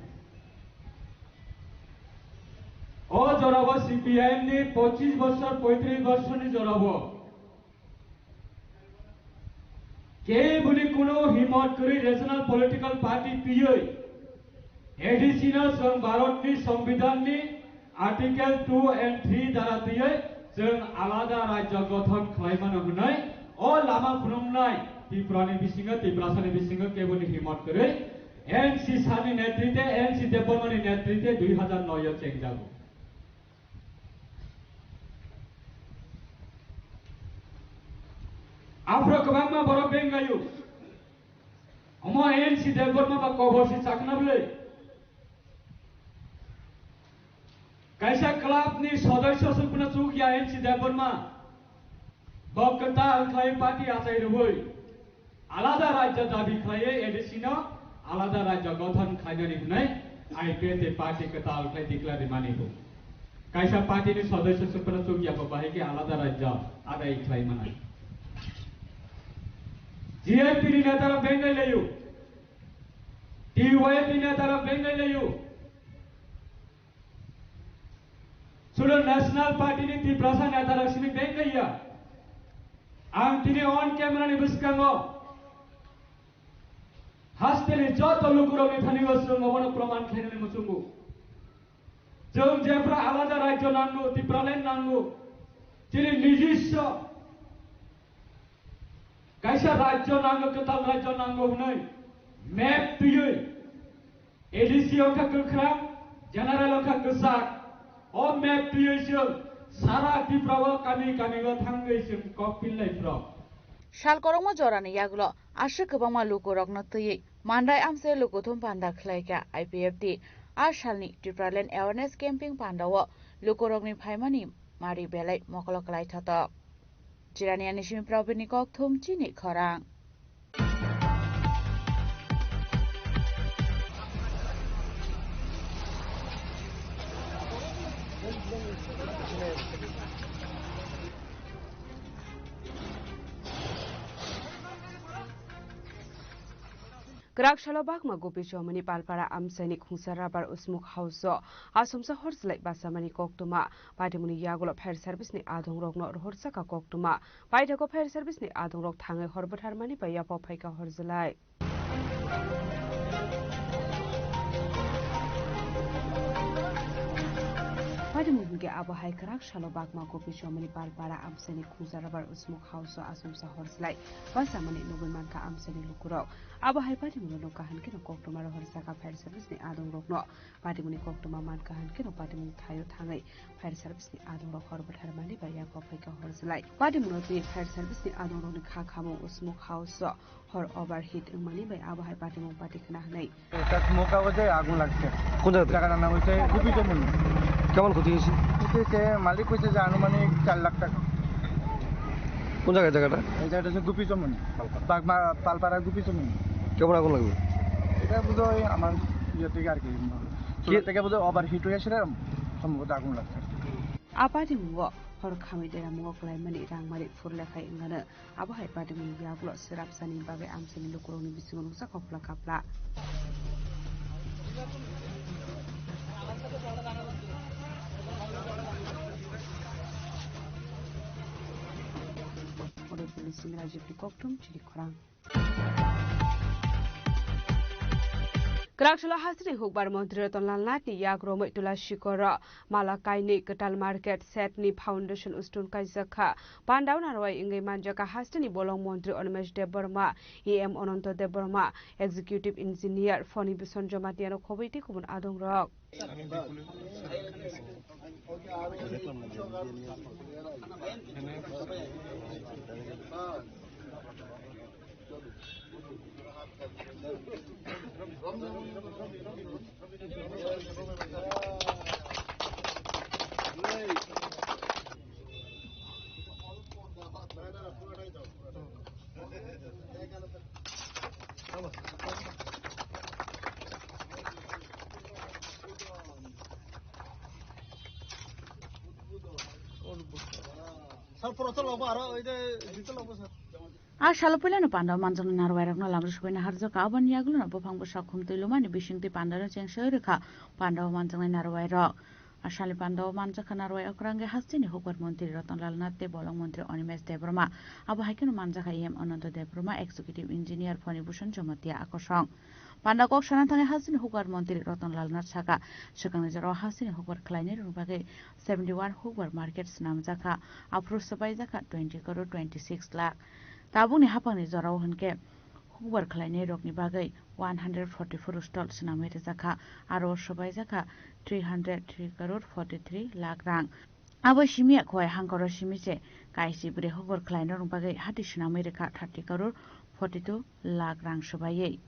O jorabo C P I M ni pochis bosor, poitris bosor ni jorabo keboni kuno himot kwrwi regional political party twiwi A D C no chwng Bharat ni Songbidan ni Article two and three dara twiwi chwng alada rajya gothon khlaimano hwnwi o lama phunuknai Tripura ni bisingo, Tiprasa ni bisingo keboni himot kwrwi N C Shah ni netrite, N C Debbarma ni netrite dui hazar noi o chengjago. Aphro kwbangma borok benglaio. Omo N C Debbarma ba kobor si chakna bwle. Kaisa club ni sodosyo se phano chuk ya N C Debbarma. Bo kwtal khlai party achai rwui alada rajya dabi khlaiwi A D C no alada rajya gothon khlainani hwnwi I P F T party kwtal khlai declare rimani bo. Kaisa party ni sodosyo se phano chuk ya bo bahai khe alada rajya adai khlai manai. G I P ni neta rok benglai laio. T Y F ni neta rok benglai laio. Sulo National Party ni Tiprasa neta rok sini beng gaya. Ang tini on camera ni bwskango hasteni joto lukurokni thani o chwng obono proman khlainani muchungo. Chwng jephra alada rajyo nango, Tipraland nango, chini nijiswa kaisa rajyo nango, kwtal rajyo nango hwnwi map twiwi A D C wngkha kwkhwrang, general wngkha kwchak. O map twiwi chwng sara Tripura o kami kami o thangwi chwng kok pillai phro. Sal korokma jorani yagulo aswk kwbangma lukurokno twiwi Mandai amchai lukuthum panda khlaikha I P F T. A salni Tipraland Awareness Camping pandao lukurokni phaimani mari belai mokolo kwlaithotok. Chirani ani simi Probirni kokthum chini khorang. Kwrak salo bakma Gopi Chomoni Palpara amchaini khungsa rubber usmuk house o asomsa hor chwlai bachamani koktwma. Patimungni yagulo fire service ni adongrokno rohorjaka koktwma. Paithakgo fire service ni adongrok thangwi hor bwtharmani bai yapha phaikha hor chwlai. Patimung hwnkhe abo hai kwrak salo bakma Gopi Chomoni Palpara amchaini khungsa rubber usmuk house o asomsa hor chwlai bachamani nugwi mankha amchaini lukurok. Abo hai patimungno nukha hwnkhe no koktwma rohorjaka fire service ni adongrokno. Patimungni koktwma mankha hwnkhe no patimung thaio thangwi fire service ni adongrok hor bwtharmani bai yapha phaikha hor chwlai. Patimungno twi fire service ni adongrokni kha khamung usmuk house o hor overheat wngmani bai abo hai patimung pati khna hwnwi. এটা স্মোক আওয়াজে আগুন লাগছে। কোন জায়গাতে? জায়গাটার নাম হচ্ছে গুপি চমনি। কেমন ক্ষতি হয়েছে? ক্ষতি হয়েছে, মালিক কইছে যে আনুমানিক চার লাখ টাকা। কোন জায়গায় জায়গাটা? এই জায়গাটা হচ্ছে গুপি চমনি। পালপা-, পালপাড়া গুপি চমনি। কেমন আগুন লাগলো? এটা বোধহয় আমার ইয়ে থেকে আর কি। চুলা থেকে বোধহয় ওভারহিট হয়ে সেটা সম্ভবত আগুন লাগছে। A patimungo hor khamwi deramungo kwlaimani rangmari phurlekhai wngano. Abo hai patimungni yagulo swrapsani bagwi amchaini lukurokni bisingo nukjakha phla kapla. Udaipurni simi Rajibni kokthum chini khorang. Kwraksalo hasteni hukbar montri Ratan Lal Nath ni yak romwi Tula Sikoro mala kainwi kwtal market set ni foundation stone kaijak kha. Pandao narwai wngwi manjak kha hasteni bolong montri Animesh Debbarma, E M Ananto Debbarma, executive engineer Fani Bison Jamatia no khobwi tei kubun adongrok. A salo puilano pandao manjaknai narwairokno lamrwswkwi naharjak kha, aboni yagulono buphang bwsa khum twi lumani bisingtwi pandano chengsawi rwkha. Pandao manjaknai narwairok. A salni pandao manjakha narwai okrangwi hasteni hukbar montri Ratan Lal Nath tei bolong montri Animesh Debbarma. Abo hai kheno manjakha E M Ananta Debbarma, Executive Engineer Phani Bhushan Jamatia akosong. Panda kok sana thangwi hasteni hukbar montri Ratan Lal Nath sakha, swkangni jorao hasteni hukbar khlainai rwni bagwi seventy one hukbar market swnamjakha, aphuru swbaijakha twenty crore twenty six lakh. Tabukni haphangni jorao hwnkhe hukbar khlainai rokni bagwi one hundred forty four stall swnamwi rwjakha, aro swbaijakha three hundred three crore forty three lakh rang. Abo simi ya khowai hangkoro simi se kaisi bwrwi hukbar khlaina rwng bagwi hati swnamwi rwkha thirty crore forty two lakh rang swbaiwi.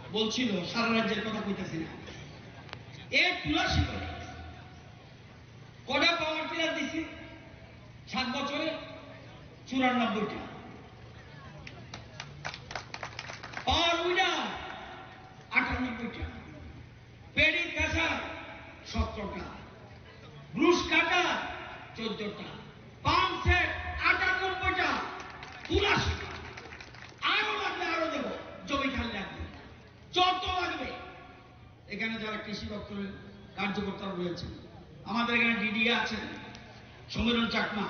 বলছিল, সারা রাজ্যের কথা কইতাছি না। এক তুলা শিকড়। কটা power tiller দিছি? সাত বছরে চুরানব্বইটা। পাওয়ার উইডার আটানব্বইটা। পেডি থ্রেশার সতেরোটা, ব্রুশ কাটার চোদ্দটা, পাম্প সেট আটানব্বইটা, তুলা শিকড়। আরো লাগলে আরো দেবো, জমি খালি লাগবে, যত লাগবে। এখানে যারা কৃষি দপ্তরের কার্যকর্তারা রয়েছেন, আমাদের এখানে ডিডিএ আছেন, সমীরণ চাকমা,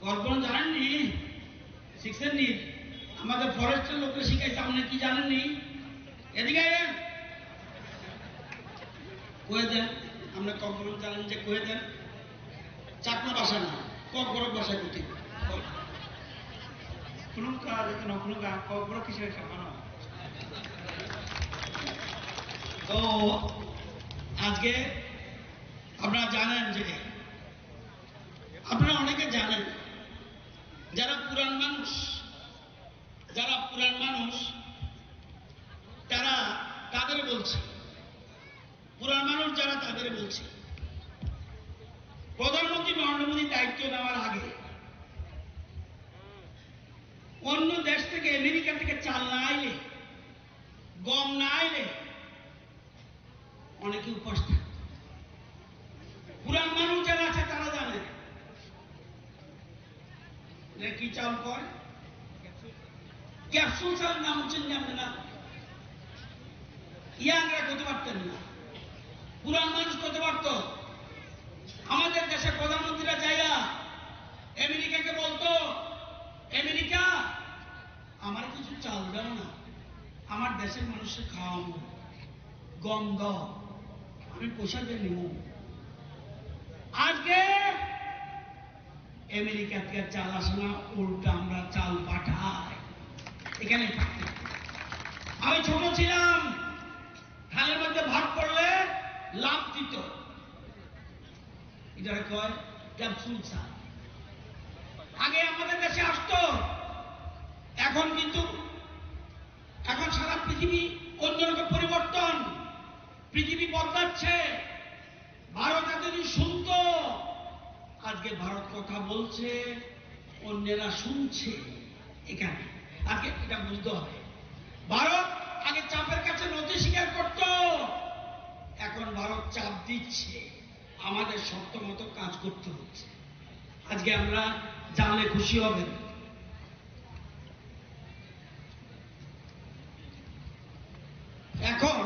কর্পোরেশন জানেননি? শিখছেননি? আমাদের ফরেস্টের লোকরা শিখাইছে, আপনি কি জানেননি? এদিকে আইয়েন। কয়ে দেন, আমরা কর্পোরেশন জানেন যে কয়ে দেন। চাকমা ভাষা না, ককবরক ভাষায় করতে হবে। কোনো কাজ এখানে, কোনো কাজ ককবরক কিসের একটা বানাও। তো আজকে আপনারা জানেন যে, আপনারা অনেকে জানেন, যারা পুরান মানুষ, যারা পুরান মানুষ, তারা তাদের বলছি, পুরান মানুষ যারা তাদের বলছি, প্রধানমন্ত্রী নরেন্দ্র মোদী দায়িত্ব নেওয়ার আগে অন্য দেশ থেকে, আমেরিকা থেকে চাল না আইলে, গম না আইলে অনেকে উপাস থাকত। পুরান মানুষ যারা আছে তারা জানে এটা কি চাল কয়, ক্যাপসুল চাল নাম হচ্ছে জানবে না। ইয়াংরা করতে পারতেন না, পুরান মানুষ করতে পারতো। আমাদের দেশে প্রধানমন্ত্রীরা যাইয়া আমেরিকাকে বলতো, "আমেরিকা, আমার কিছু চাল দাও না, আমার দেশের মানুষকে খাওয়াবো, গম দাও, আমি পয়সা দিয়ে নেব।" আজকে আমেরিকা থেকে চাল আসে না, উল্টা আমরা চাল পাঠাই। এখানে পাঠাই। আমি ছোট ছিলাম, থালের মধ্যে ভাত পড়লে লাফ দিত, এটারে কয় ক্যাপসুল চাল। আগে আমাদের দেশে আসতো, এখন কিন্তু, এখন সারা পৃথিবী অন্যরকম পরিবর্তন, পৃথিবী বদলাচ্ছে। ভারত এতদিন শুনতো, আজকে ভারত কথা বলছে, অন্যেরা শুনছে। এখানে আজকে এটা বুঝতে হবে, ভারত আগে চাপের কাছে নতি স্বীকার করত, এখন ভারত চাপ দিচ্ছে, আমাদের শর্ত মতো কাজ করতে হচ্ছে। আজকে আমরা জানলে খুশি হবেন। এখন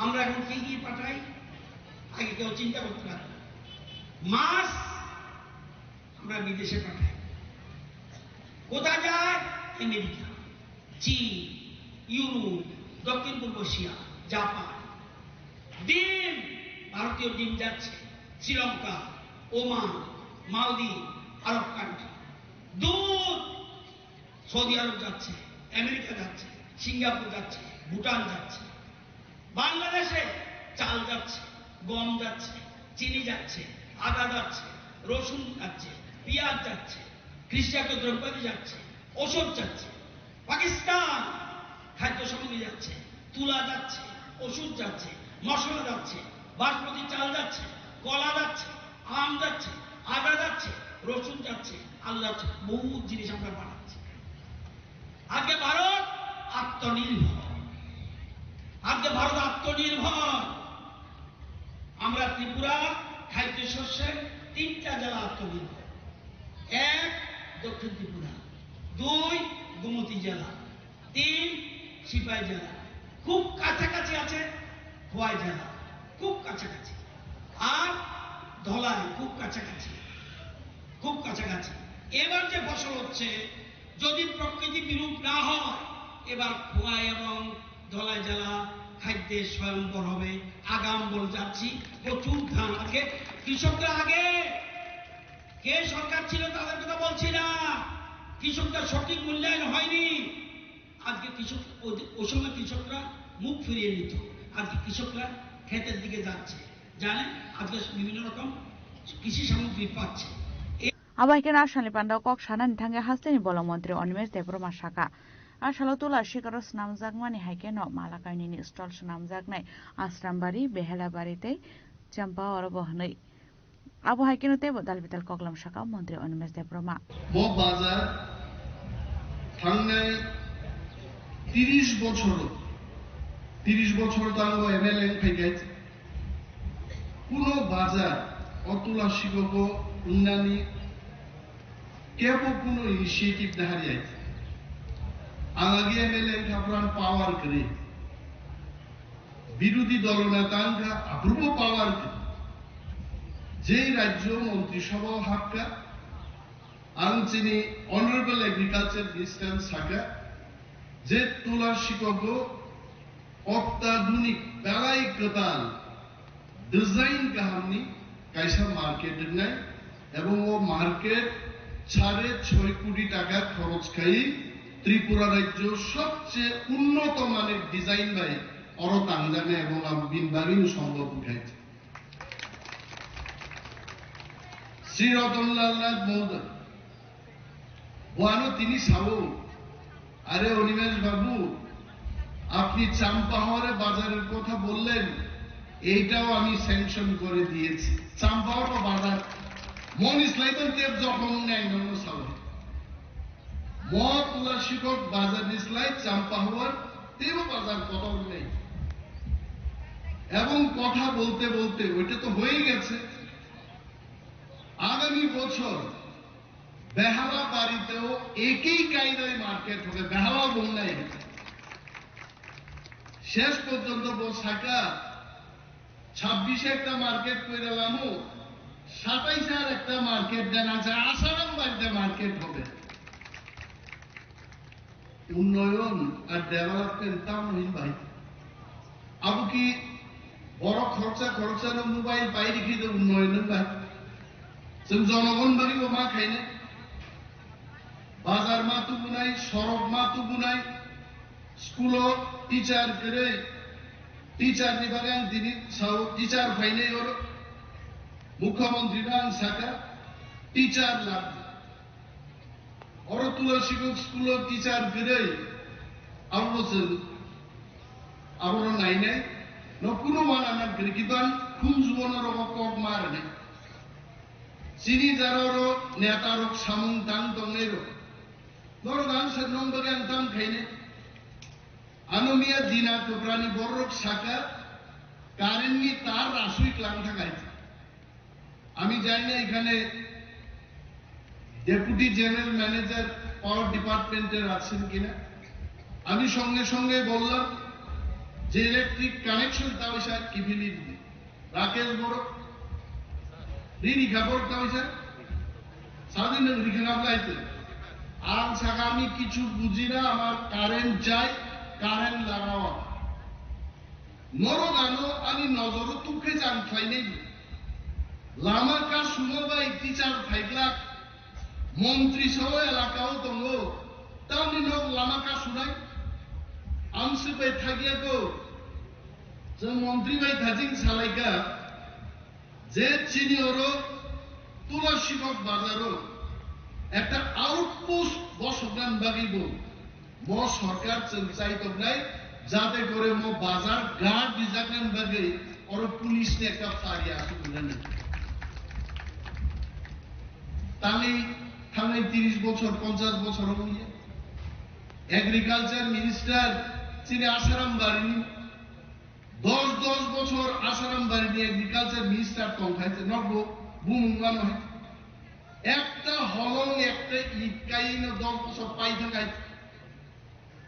আমরা এখন কি কি পাঠাই, আগে কেউ চিন্তা করতে পারে না। মাছ আমরা বিদেশে পাঠাই। কোথায় যায়? আমেরিকা, চীন, ইউরোপ, দক্ষিণ পূর্ব এশিয়া, জাপান। ডিম, ভারতীয় ডিম যাচ্ছে শ্রীলঙ্কা, ওমান, মালদ্বীপ, আরব কান্ট্রি। দুধ, সৌদি আরব যাচ্ছে, আমেরিকা যাচ্ছে, সিঙ্গাপুর যাচ্ছে, ভুটান যাচ্ছে। বাংলাদেশে চাল যাচ্ছে, গম যাচ্ছে, চিনি যাচ্ছে, আদা যাচ্ছে, রসুন যাচ্ছে, পেঁয়াজ যাচ্ছে, কৃষিজাত দ্রব্যাদি যাচ্ছে, ওষুধ যাচ্ছে। পাকিস্তান খাদ্য সামগ্রী যাচ্ছে, তুলা যাচ্ছে, ওষুধ যাচ্ছে, মশলা যাচ্ছে, বাসমতি চাল যাচ্ছে, কলা যাচ্ছে, আম যাচ্ছে, আদা যাচ্ছে, রসুন যাচ্ছে, আলু যাচ্ছে, বহুত জিনিস আমরা বানাচ্ছি। আজকে ভারত আত্মনির্ভর, আজকে ভারত আত্মনির্ভর। আমরা ত্রিপুরা খাদ্য শস্যে তিনটা জেলা আত্মনির্ভর। এক, দক্ষিণ ত্রিপুরা। দুই, গোমতী জেলা। তিন, সিপাহী জেলা। খুব কাছাকাছি আছে খোয়াই জেলা, খুব কাছাকাছি। আর ধলাই খুব কাছাকাছি, খুব কাছাকাছি। এবার যে ফসল হচ্ছে, যদি প্রকৃতি বিরূপ না হয়, এবার খোয়াই এবং ধলাই জেলা খাদ্যে স্বয়ম্ভর হবে। আগাম বলে যাচ্ছি, প্রচুর ধান। আজকে কৃষকরা আগে, কে সরকার ছিল তাদের কথা বলছি না, কৃষকদের সঠিক মূল্যায়ন হয়নি। আজকে কৃষক, ওই যে, ওই সময় কৃষকরা মুখ ফিরিয়ে নিত, আজকে কৃষকরা ক্ষেতের দিকে যাচ্ছে, জানে আজকে বিভিন্ন রকম কৃষি সামগ্রী পাচ্ছে। এ- Abo hai kheno Ashalni pandao kok sanani thangwi hasteni bolong montri Animesh Debbarma saka, Ashalo Tula sikaro swnamjakmani hai kheno Malakainini stall swnamjaknai Asrambari, Behelabari tei Champahor bo hwnwi. Abo hai kheno teibo dal bidal koklam saka Montri Animesh Debbarma. Bo bazar thangnai tiris bochor, tiris bochor tangbo M L A wng phaikai. Kuno bazar o Tula sikogo wngnani kebo kuno initiative dahariyai. Ang agi M L A wngkha pran power kwrwi. Birodhi dolo neta wngkha, aphrubo power kwrwi. Jei rajyo montri sabha o habkha, ang chini Honorable Agriculture Minister saka, je Tula sikogo ottadhunik belai kwtal design kahamni kaisa market wngnai, ebong o market sare choi koti taka khoroch khai Tripura rajyo sobche unnoto manir design bai oro tangjaknai, ebong abo bini bagwino sombhob wngkha. Sri Ratan Lal Nath Mohoday, Boano tini sao, "আরে অনিমেষ বাবু, আপনি চাম্পাহাওরে বাজারের কথা বললেন, এইটাও আমি স্যাংশন করে দিয়েছি।" চাম্পাহাওর বাজার, মন ইসলাইতন তেব যখন নেই নন sao। মত উল্লাসিকক বাজার ইসলাই চাম্পাহাওর তেব বাজার কত নেই। এবং কথা বলতে বলতে ওইটা তো হয়েই গেছে। আগামী বছর বেহালা বাড়িতেও একই কায়দায় মার্কেট হবে, বেহালাও বন্যায়। শেষ পর্যন্ত বসাকা ছাব্বিশে একটা মার্কেট করে লামু, সাতাইশে আর একটা মার্কেট দেন আছে, আসারাম বাড়িতে মার্কেট হবে। উন্নয়ন আর ডেভেলপমেন্ট তা মহিন ভাই। Abo ki borok khoroksa khoroksano mobile pai rikhi de unnoyon wng bai. Chwng jonogon bagwi bo ma khainai. Bazar ma tubunai, sorok ma tubunai, school o teacher kwrwi, teacher ni bagwi ang tini sao teacher phainai oro. Mukhyamantri no ang saka teacher lagdi. Oro Tula Sikok school o teacher kwrwi, abo chwng aboro nainai, no kuno wana na kwrwi, kiban khunjuo norok kok ma rwnai. Chini jara oro neta rok samung tang tongnai rok. Norok ang se nong bagwi ang tam khainai. Ano miya Dina Toprani borok saka current ni tar rasui klang thakai. আমি জানি না এখানে deputy general manager পাওয়ার ডিপার্টমেন্টের আছেন কিনা। আমি সঙ্গে সঙ্গে বললাম যে ইলেকট্রিক কানেকশন তা ওই স্যার কিভিলি দিবে। রাকেশ বড়, রিনি কাপড় তা ওই স্যার স্বাধীন রিখে না লাইতে। আর স্যার আমি কিছু বুঝি না, আমার কারেন্ট চাই, কারেন্ট লাগাও। Norok ano ani nojoro tubkhe jang khlainai. Lama kasuma bai teacher phaiglak, montri sao elaka o tongo, tamni nok lama kasunai? Amswk bai thagya ko, chwng montri bai thajing salaika, je chini oro Tula Sikok bazaro ekta outpost bosokna bagwi bo mo sorkar chwng chai tongnai, jate kore mo bazar guard rijakna bagwi oro police ni ekta phari asuk nani. Tangwi thangnai tiris bochor, ponchash bochor wngya. Agriculture minister chini Asaram barini Dos dos bochor Asaram barini agriculture minister tongkhai, se nokbo bumung mano hai. Ekta holong, ekta it kaino dos bochor paithang hai.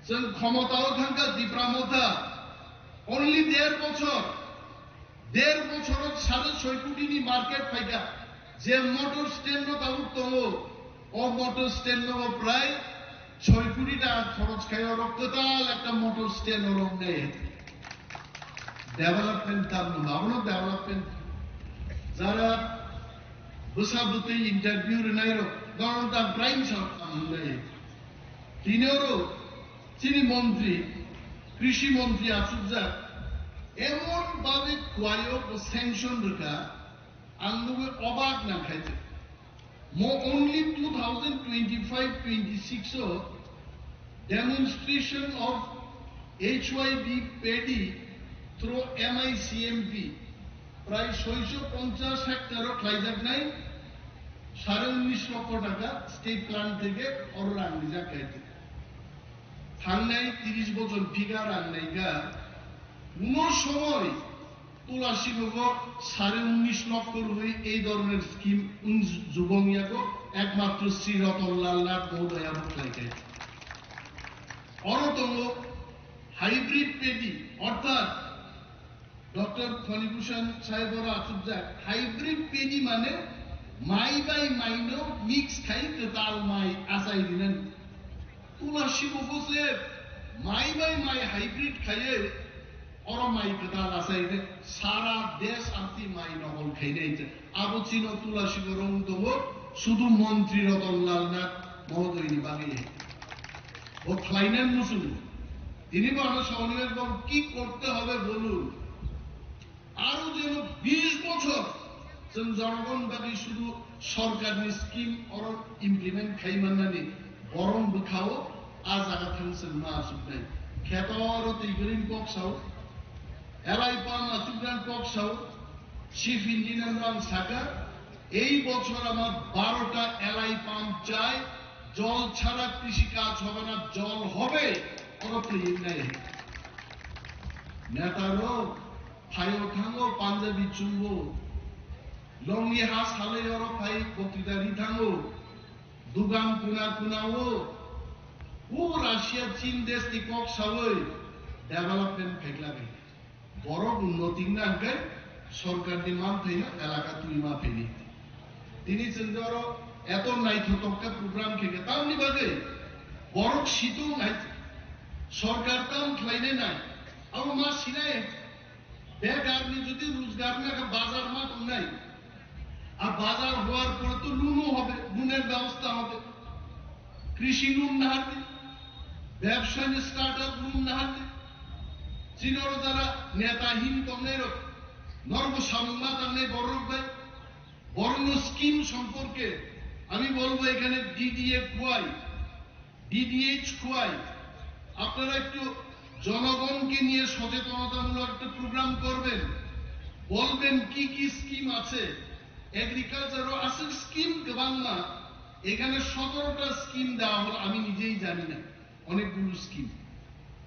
Chwng khomotao thangkha Tipra Motha, only der bochor, der bochoro sare soi kotini market phaikha. Je motor stand no tabuk tongo, o motor stand no prai soi koti taka khoroch khai oro kwtal ekta motor stand oro wngnai. Development tam no, abono development. Jara bwsa bwtwi interview rwnairok, norok ta prime sa wngnai. Tini oro chini montri, krishi montri achukjak, emon babe kwlaio bo sanction rwkha, ang nugwi obak nangkhaijak. Mo only two thousand twenty-five twenty-six o demonstration of H Y B paddy through M I C M P prai soiso ponchas hectare o khlaijaknai sare unnish lokho taka state plan theke oro rang rijak khaijak. Thangnai tirish bochor phiga rang naikha, kuno somoi Tulasibogo sare unnish lokho rwui ei dhoroner scheme wng jubong yago, ekmatro Sri Ratan Lal Nath mohodoya bo khlai khaijak. Oro tongo hybrid paddy, orthat Doctor Phani Bhushan saheb oro achukjak, hybrid paddy mane mai bai mai no mix khai kwtal mai achai rinani. Tulasibogo se mai bai mai hybrid khaiye oro mai kwtal achai de sara desh arti mai nohol khainai je. Abo chino Tulasibogo rong tongo, sudu montri Ratan Lal Nath mohodoyni bagwi. Bo khlainani muchungo. Tini bo ano sawnai, একবার কি করতে হবে বলুন? Aro jeno bish bochor chwng jonogon bagwi sudu sorkarni scheme oro implement khai mannani borong bwkhao a jaga thang chwng ma achuknai. Kheto oro twi grin kok sao, L I pump achuknani kok sao, chief engineer no ang saka, এই বছর আমার বারোটা L I pump চাই, জল ছাড়া কৃষি কাজ হবে না, জল হবে, oro twi wngnai. Neta rok phaio thango Punjabi chumbo, longni ha salai oro phai boktwita ri thango, dugan kuna kuna o, o Russia Chin desh ni kok sawi development phaikla bai. Borok unnoti wngna hwnkhe sorkarni manthaino elaka twi ma phaini. Tini chwng oro eto naithotok khe program khe khe tamni bagwi borok situng hai sorkar tam khlainai nai abo ma sinai. Bekarni jodi rojgar na khe bazar ma tongnai. আর বাজার হওয়ার পরে তো লোনও হবে, লোনের ব্যবস্থা হবে, কৃষি লোন না হাতে, ব্যবসায়ী স্টার্ট আপ লোন না হাতে, চিনর যারা নেতাহীন তমনেরও নর্ম সামুমা তামনে বড় ভাই, বরং স্কিম সম্পর্কে আমি বলবো এখানে ডিডিএ খুয়াই, ডিডিএইচ খুয়াই, আপনারা একটু জনগণকে নিয়ে সচেতনতামূলক একটা প্রোগ্রাম করবেন, বলবেন কি কি স্কিম আছে, এগ্রিকালচারও আছে স্কিম গবাংমা, এখানে সতেরোটা স্কিম দেওয়া হলো, আমি নিজেই জানি না অনেকগুলো scheme.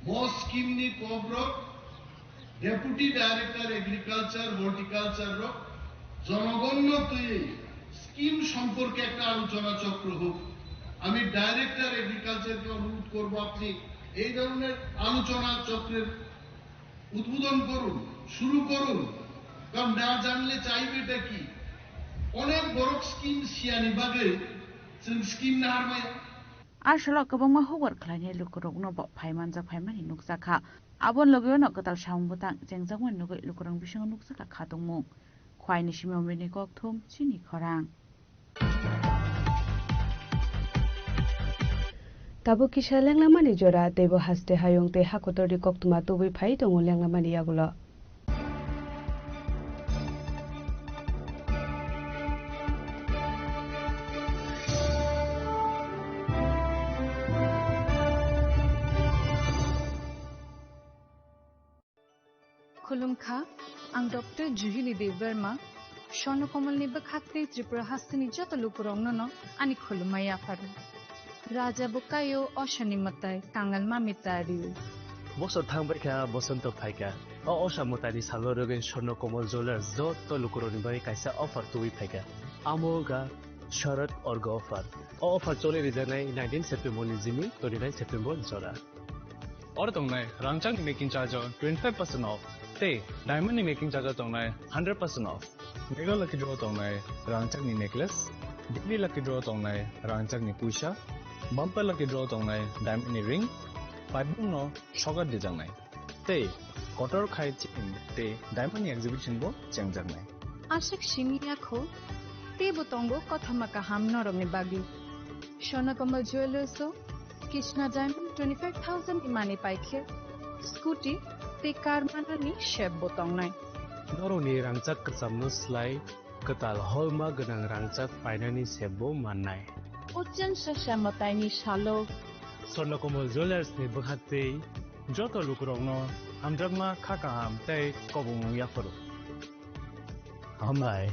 Mo scheme ni kokrok Deputy Director Agriculture, Horticulture rok jonogonna twiwi scheme সম্পর্কে একটা আলোচনা চক্র হোক। আমি ডাইরেক্টর এগ্রিকালচারকে অনুরোধ করব, আপনি এই ধরনের আলোচনা চক্রের উদ্বোধন করুন, শুরু করুন, কারণ না জানলে চাইবেটা কি? অনেক বড় স্কিম সিয়ানি বাদে স্কিম না হারমায়। A salo kwbangma hobor khlainai lukurokno bo phai manjak phaimani nukjakha. Aboni logi ono kwtal samung bwtang chengjakmani nugwi lukurokni bisingo nukjakha khatungmung. Khwaini simi Omrini kokthum chini khorang. Tabuk kisa lenglamani jora, teibo haste hayung tei hakotorni koktwma tubui phai tongo lenglamani yagulo. Khulumkha, ang Doctor Juhili Debbarma, Swarnakomalni bwkhak tei Tripura hasteni joto lukurokno no ani khulumma yapharo. Raja bwkaio, Oshoni mwtai, Kangal mami tario. Bosor thangbaikha, Bosonto phaikha. O Osha Mwtaini salo rwgwi Swarna Kamal Jewellers joto lukurokni bagwi kaisa offer tubui phaikha. Amo wngkha Sharad Orga offer. O offer choli rijaknai nineteen September ni simi twenty-nine September jora. Oro tongnai rangchakni making charge o twenty-five percent off tei diamond ni making charge o tongnai hundred percent off. Mega Lucky Draw tongnai rangchakni necklace, Daily Lucky Draw tongnai rangchakni puisa, Bumper Lucky Draw tongnai diamond ni ring, paibung no sokat dijaknai. Tei kotor khai chain tei diamond ni exhibition bo chengjaknai. Aswk simi yakho, teibo tongo kothoma kaham norokni bagwi. Swarna Kamal Jewellers o Krishna Diamond twenty-five thousand ni manwi paikhe scooty tei car manani sep bo tongnai. Norokni rangchak kwchamno slai kwtal holma gwnang rangchak painani sep bo mannai. O chwngsa Osha Mwtaini salo Swarna Kamal Jewellers ni bwkhaktwi joto lukurokno hamjakma kha kaham tei kobongmung yaphuru. Hambai.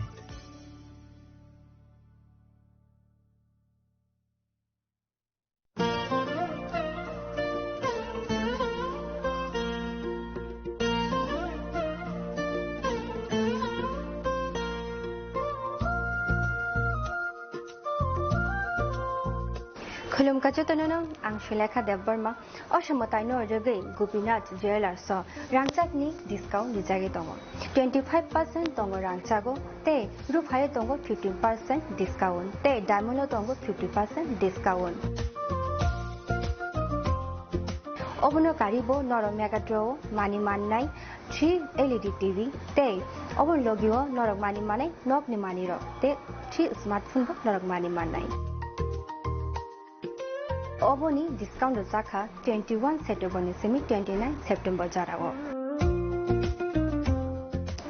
Khulumkha jotono, ang Sulekha Debbarma. Osha Mwtaino rwgwi Gopinath Jewellers o rangchakni discount rijagwi tongo. Twenty five percent tongo rangchago, tei ruphayo tongo fifteen percent discount, tei diamond o tongo fifty percent discount. Obono karibo norok Mega Draw o manwi mannai three L E D T V, tei obono logio norok manwi mannai nokni manwirok, tei three smartphone bo norok manwi mannai. Oboni discount rwjakha twenty one September ni simi twenty nine September jorao.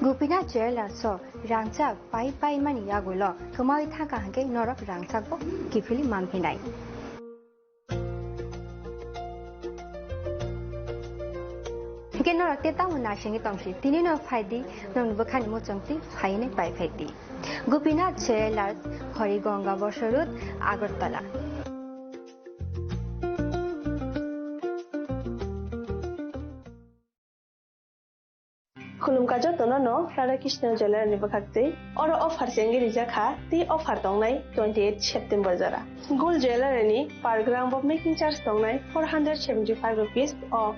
Gopinath Jewellers o rangchak pai pai mani yagulo kwmawi thangkha hwnkhe norok rangchak bo kiphilwi manphinai. Hwnkhe norok tei tamo naisingwi tongsi, tini no phaidi, nokni bwkhani muchungtwi phainai pai phaidi. Gopinath Jewellers, Harigonga Bosor Road, Agartala. Khulumkha jotono no Radha Krishna Jewellery ni bwkhaktwi. Oro offer chengwi rijak kha, tei offer tongnai twenty eight September jora. Gold Jewellery ni per gram bo making charge tongnai four hundred seventy five rupees o.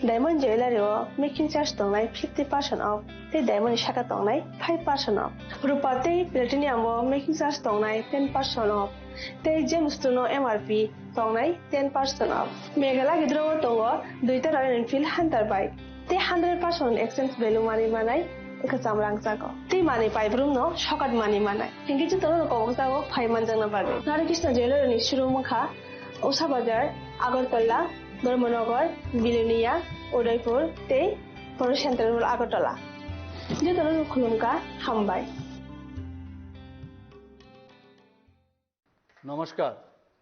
Diamond Jewellery o making charge tongnai fifty percent off, tei diamond ni saka tongnai five percent off. Rupa tei platinum o making charge tongnai ten percent off, tei gems two no M R P tongnai ten percent off. Meghalaya gidro o tongo duita Royal Enfield Hunter bike, tei hundred percent exchange value manwi manai kwcham rangchago. Tei manwi paibrum no sokat manwi manai. Hinkhe jotono no kobok jago phai manjakna bagwi. Radha Krishna Jewellery ni showroom wngkha Usha Bazar, Agartala, Dharmanagar, Bilonia, Udaipur tei Poro Central Mall Agartala. Jotono no khulumkha, hambai. নমস্কার,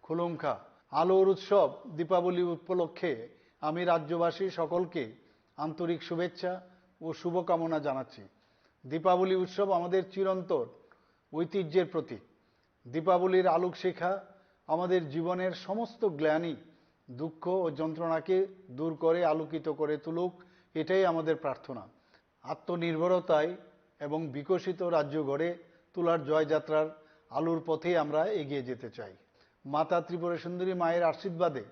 খুলুমখা। আলোর উৎসব দীপাবলি উপলক্ষে আমি রাজ্যবাসী সকলকে আন্তরিক শুভেচ্ছা ও শুভকামনা জানাচ্ছি। দীপাবলি উৎসব আমাদের চিরন্তন ঐতিহ্যের প্রতীক। দীপাবলির আলোকশিখা আমাদের জীবনের সমস্ত গ্লানি, দুঃখ ও যন্ত্রণাকে দূর করে আলোকিত করে তুলুক, এটাই আমাদের প্রার্থনা। আত্মনির্ভরতায় এবং বিকশিত রাজ্য গড়ে তোলার জয়যাত্রার আলোর পথেই আমরা এগিয়ে যেতে চাই। মাতা ত্রিপুরা সুন্দরী মায়ের আশীর্বাদে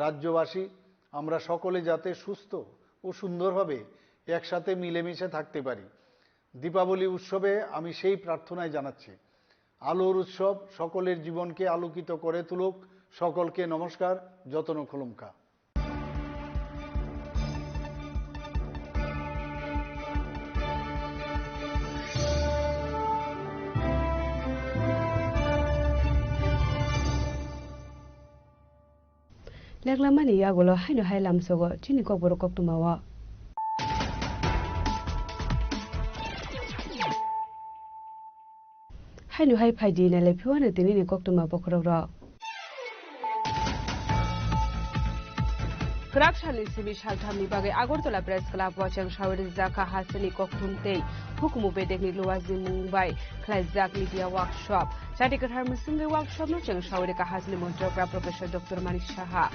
রাজ্যবাসী আমরা সকলে যাতে সুস্থ ও সুন্দরভাবে একসাথে মিলেমিশে থাকতে পারি। দীপাবলি উৎসবে আমি সেই প্রার্থনাই জানাচ্ছি। আলোর উৎসব সকলের জীবনকে আলোকিত করে তুলুক। সকলকে নমস্কার, যতন খুলুমখা। Leklamani yagulo haino hai lamsogo chini kokborok koktwma o. Haino hai phaidi nailai phiwano tinini koktwma bokhorok rok. Kwrak salni simi salthamni bagwi Agartala Press Club o cheng sawi rijak kha hasteni kokthum tei hukumu bedekni luajimung bai khlaijak media workshop. Chati kwthar misingwi workshop no cheng sawi rikha hasteni montrokra Professor Doctor Manik Saha.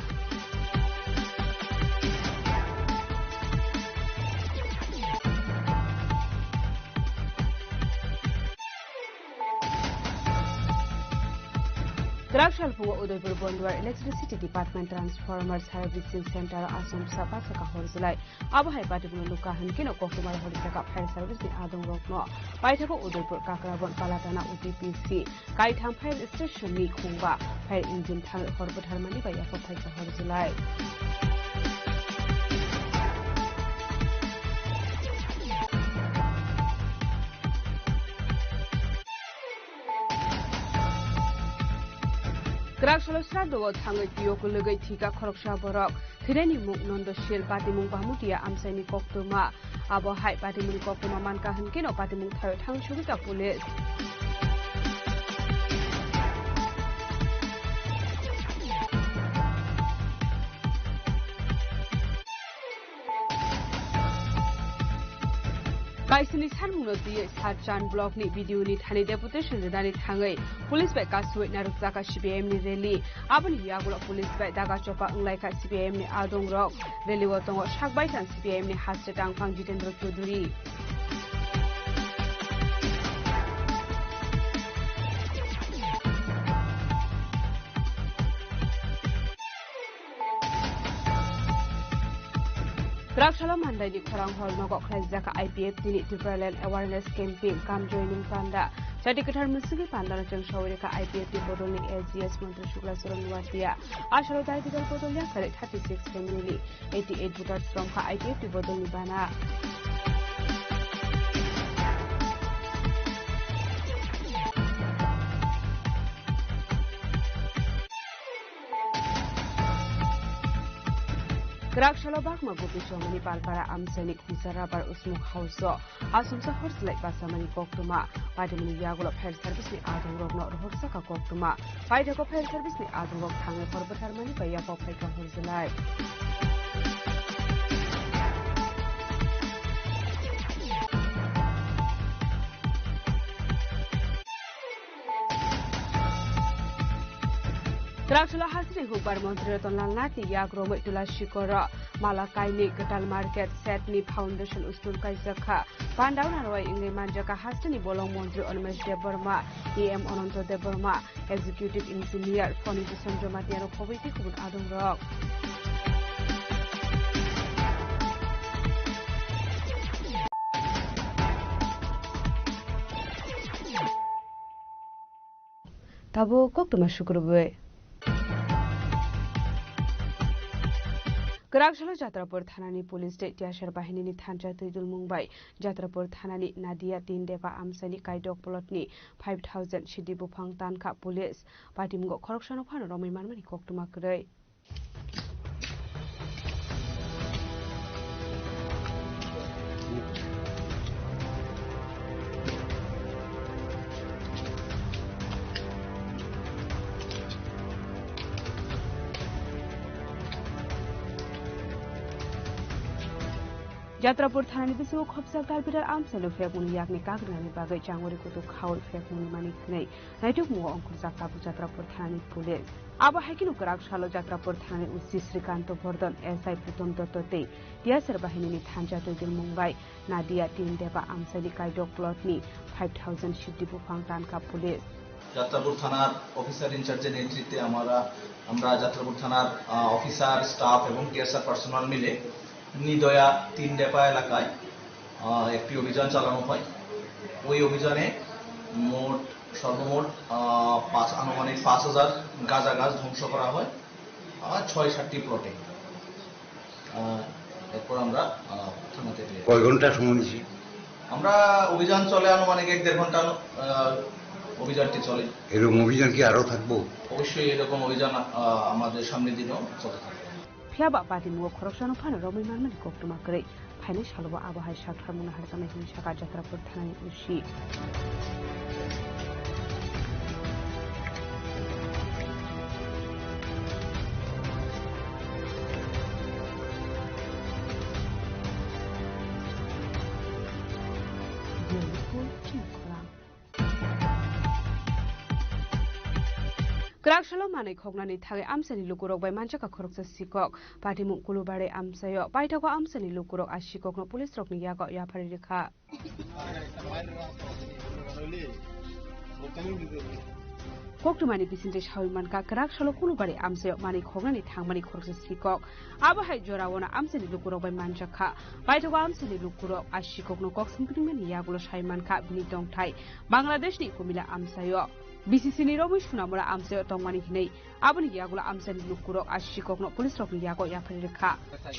Kwrak salphungo Udaipur Bonduar Electricity Department Transformer Servicing Center o achomsa bachaka horjlai. Abo hai patimungno nukha hwnkhe no koktwma rohorjak kha fire service ni adong rokno. Paithago Udaipur Kakrabon Palatana U T P C kaitham fire station ni khungba fire engine thangwi hor bwtharmani bai yaphak phaikha horjlai. Kwrak salo srado o thangwi twi o kwlwgwi thwikha khoroksa borok. Thwinani mung Nondo Sil, patimung Bamutia amchaini koktwma. Abo hai patimungni koktwma mankha hwnkhe no patimung thaio thang sugwikha police. Kaisini sanmungno twiwi Sarchan block ni B D O ni thani deputation rwnani thangwi police bai kasui narwkjakha C P I M ni rally. Aboni yagulo police bai daga chopa wnglaikha C P I M ni adong rok. Rally o tongo sakbaithang C P I M ni haste tangphang Jitendra Chaudhary. Kwrak salo Mandaini khorang hor nogo khlaijak I P F T ni Tipraland Awareness Campaign kam joining panda. Chati kwthar mwswgwi pandano chwng sawi rwkha I P F T bodolni A G S Montri Shukla Charan Nuatia. Asalo dai bidal bodol yakarwi thirty six family ni eighty eight voters romkha I P F T bodolni bana. Kwrak salo Bagma Gopi Chowmani Palpara amchaini Khumsa Rabar Usmuk House o achomsa hor slai basamani koktwma. Patimungni yagulo fire service ni adong rokno rohorjak kha koktwma. Paithago fire service ni adong rok thangwi hor bwtharmani bai yaphak phaikha horjlai. Kwrak salo hasteni hukbar Montri Ratan Lal Nath ni yak romwi Tula Sikoro Mala kainwi kwtal market set ni foundation stone kaijak kha. Pandao narwai wngwi manjak kha hasteni bolong Montri Animesh Debbarma, E M Ananto Debbarma, Executive Engineer Foni Bisan Jamatia rok khobwi tei kubun adong rok. Tabuk koktwma sukrubwi. Kwrak salo Jatrapur thanani police tei T S R bahinini thansa twi dulmung bai Jatrapur thanani Nadia tin deba amchaini kaidok plotni five thousand sidi buphang tankha police. Patimungo khoroksano phano romwi manmani koktwma kwrwi. Jatrapur thanani bisingo khopsa galbiral amchaino phekmungni yakni kagrinani bagwi changori kutuk khaui phekmungni mani hwnwi naitukmungo ongkhorjak tabuk Jatrapur thanani police. Abo hai kheno kwrak salo Jatrapur thanani O C Srikanto Bordon, S I Putom Dotto tei T S R bahinini thansa twi dulmung bai Nadia tin deba amchaini kaidok plotni five thousand sidi buphang tankha police. Jatrapur থানার অফিসার ইনচার্জের নেতৃত্বে আমরা, আমরা যাত্রাপুর থানার, আহ, officer, staff এবং TSR personal মিলে নিদয়া তিন ডেপা এলাকায়, আহ, একটি অভিযান চালানো হয়। ওই অভিযানে মোট, সর্বমোট, আহ, পাঁচ, আনুমানিক পাঁচ হাজার গাঁজা গাছ ধ্বংস করা হয়, আহ, ছয় সাতটি প্লটে। আহ, এরপর আমরা, আহ, থানাতে পেয়ে কয় ঘন্টা সময় নিয়েছি? আমরা অভিযান চলে আনুমানিক এক দেড় ঘন্টা, আহ, অভিযানটি চলে। এরকম অভিযান কি আরো থাকবো? অবশ্যই এরকম অভিযান, আহ, আমাদের সামনের দিনেও চলতে থাকবে। Phiya ba patimungo khoroksano phano romwi manmani koktwma kwrwi. Phainai salobo abo hai saktharmungno harjaknai hwnwi sakha Jatrapur thanani O C. Kwrak salo manwi khoknani thagwi amchaini lukurok bai manjakha khoroksa sikok. Patimung Kulubari amchaio paithago amchaini lukurok a sikokno police rokni yago yapharwi rwkha. Koktwmani bisingtwi sawi mankha, kwrak salo Kulubari amchaio manwi khoknani thangmani khoroksa sikok. Abo hai jorao no amchaini lukurok bai manjak kha. Paithago amchaini lukurok a sikokno kok songpinimani yagulo sawi mankha bini tongthai Bangladeshni Kumila amchaio. B C C ni romwi Sunamura amchaio tongmani hinwi aboni yagulo amchaini lukurok a sikokno police rokni yago yaphari rwkha.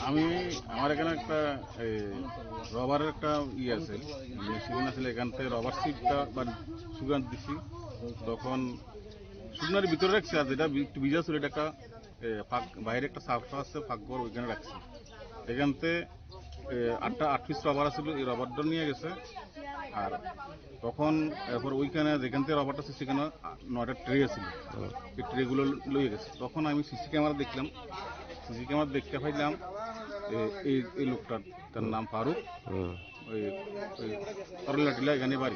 আমি আমার এখানে একটা এই, রবারের একটা ইয়ে আছে, মেশিন আছে, এখান থেকে রবার সিডটা বা সুগার দিছি। তখন শুকনার ভিতরে রাখছি, আর যেটা বি-, একটু ভিজা ছিল, এটা একটা এ, ফাঁক, বাইরে একটা সাফা আছে, ফাঁক ঘর, ওইখানে রাখছি। এখান থেকে এ, আটটা আট পিস রবার আছিল, এই রবারটা নিয়ে গেছে। আর তখন এরপর ওইখানে যেখান থেকে রবারটা আছে, সেখানে নয়টা ট্রে আছিল। এই ট্রেগুলো লইয়ে গেছে। তখন আমি সিসি ক্যামেরা দেখলাম, সিসি ক্যামেরা দেখতে পাইলাম এ, এই এই লোকটার, তার নাম ফারুক। ওই ওই করলা টিলা এখানে বাড়ি।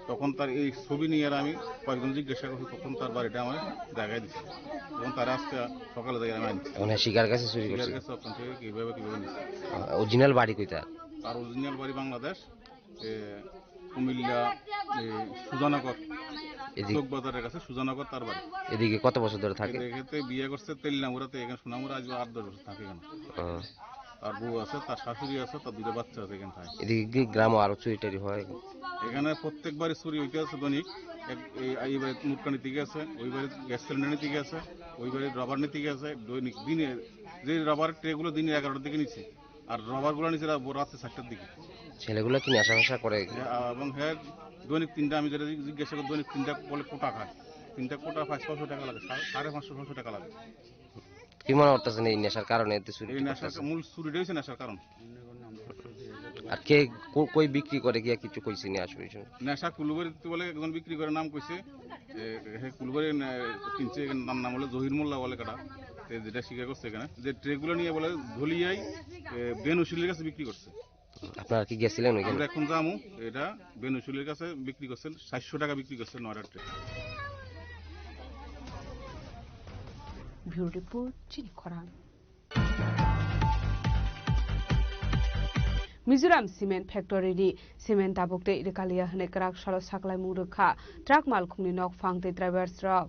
তখন তার এই ছবি নিয়ে আর আমি কয়েকজন জিজ্ঞাসা করছি, তখন তার বাড়িটা আমার জায়গায় দিচ্ছে। তখন তারা আজকে সকালে যাই আমি আনছি। মানে শিকার কাছে চুরি শিকার করছে? কাছে ওখান থেকে কিভাবে কিভাবে নিচ্ছে। আহ, অরিজিনাল বাড়ি কই তার? তার অরিজিনাল বাড়ি বাংলাদেশ, এ, কুমিল্লা, এ, সুজানগর, এদিক- চকবাজারের কাছে সুজানগর তার বাড়ি। এদিকে কত বছর ধরে থাকে? এদিকে বিয়ে করছে তেলিয়ামুড়াতে, এখানে সোনামুড়া আজ আট দশ বছর থাকে এখানে। আহ। তার বউ আছে, তার শাশুড়ি আছে, তার দুটো বাচ্চা আছে এখানে থাকে। এদিকে কি গ্রামে আরো চুরি টুরি হয়? এখানে প্রত্যেকবারই চুরি হইতে আছে দৈনিক। এক, এই, এইবারে মুটকা নিতে গেছে, ওইবারে গ্যাস সিলিন্ডার নিতে গেছে, ওইবারে রবার নিতে গেছে। দৈনিক দিনে যে রবার ট্রেগুলো দিনে এগারোটার দিকে নিচ্ছে, আর রবারগুলো নিচ্ছে রা-, রাত্রে চারটার দিকে। ছেলেগুলো কি নেশা ফেশা করে? হ্যাঁ, এবং হ্যাঁ, দৈনিক তিনটা, আমি যেটা জিজ্ঞাসা করি, দৈনিক তিনটা বলে কোটা খায়। তিনটা কোটা পাঁচ পাঁচশো টাকা লাগে, সা-, সাড়ে পাঁচশো ছশো টাকা লাগে। কি মনে করতেছেন এই নেশার কারণে এত চুরি এই করতেছে? নেশার মূল চুরিটাই হচ্ছে নেশার কারণ। আর কে কো-, কই বিক্রি করে কি আর কিছু কইছে নি আসলে? নেশা কুলুবাড়িতে বলে একজন বিক্রি করে নাম কইছে, এ, হে কুলুবাড়ি, এ, কিনছে, এখানে তার নাম হলো জহির মোল্লা বলে কাটা। এ, যেটা স্বীকার করছে এখানে, যে ট্রেগুলো নিয়ে বলে ধলিয়াই, এ, বেন উসুলির কাছে বিক্রি করছে। আপনারা কি গেছিলেন ওইখানে? আমরা এখন যামু, এটা বেন উসুলির কাছে বিক্রি করছেন, চারশো টাকা বিক্রি করছেন নয়টা tray. Bureau Report, Chini Khorang. Mizoram Cement Factory ni cement tabuk tei rwkaliya hwnwi kwrak salo saklaimung rwkha truck malkhungni nokphang tei drivers rok.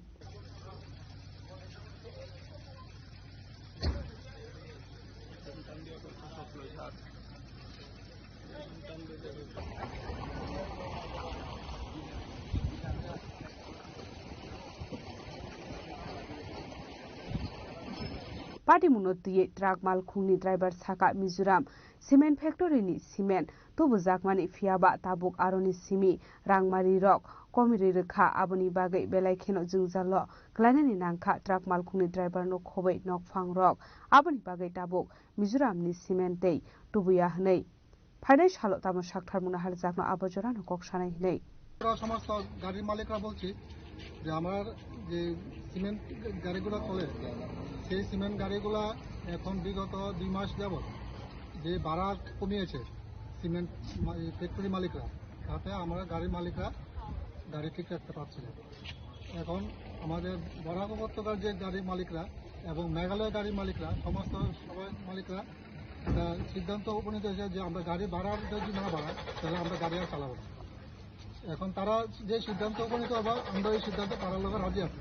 Patimungno twiwi truck malkhungni driver sakha Mizoram cement factory ni cement tubujakmani, phiyaba tabuk aroni simi rangmari rok komirwi rwkha, aboni bagwi belai kheno jwngjalo kwlainani nangkha truck malkhungni driver no khobwi nokphang rok, aboni bagwi tabuk Mizoram ni cement tei tubuya hwnwi. Phainai salo tamo sakthar mungna halijakno abo jorano kok sanai hinwi. আমরা সমস্ত গাড়ির মালিকরা বলছি যে আমার যে সিমেন্ট গাড়িগুলো চলে, সেই সিমেন্ট গাড়িগুলা এখন বিগত দুই মাস যাবত যে ভাড়া কমিয়েছে সিমেন্ট মা-, এই ফ্যাক্টরি মালিকরা, তাতে আমরা গাড়ির মালিকরা গাড়ি ঠিক রাখতে পারছি না। এখন আমাদের বরাক উপত্যকার যে গাড়ি মালিকরা এবং মেঘালয় গাড়ি মালিকরা, সমস্ত সবাই মালিকরা একটা সিদ্ধান্ত উপনীত হয়েছে যে আমরা গাড়ি ভাড়া যদি না বাড়াই, তাহলে আমরা গাড়ি আর চালাবো না। এখন তারা যে সিদ্ধান্ত উপনীত হবে, আমরা ওই সিদ্ধান্তে তারার লোক রাজি আছি।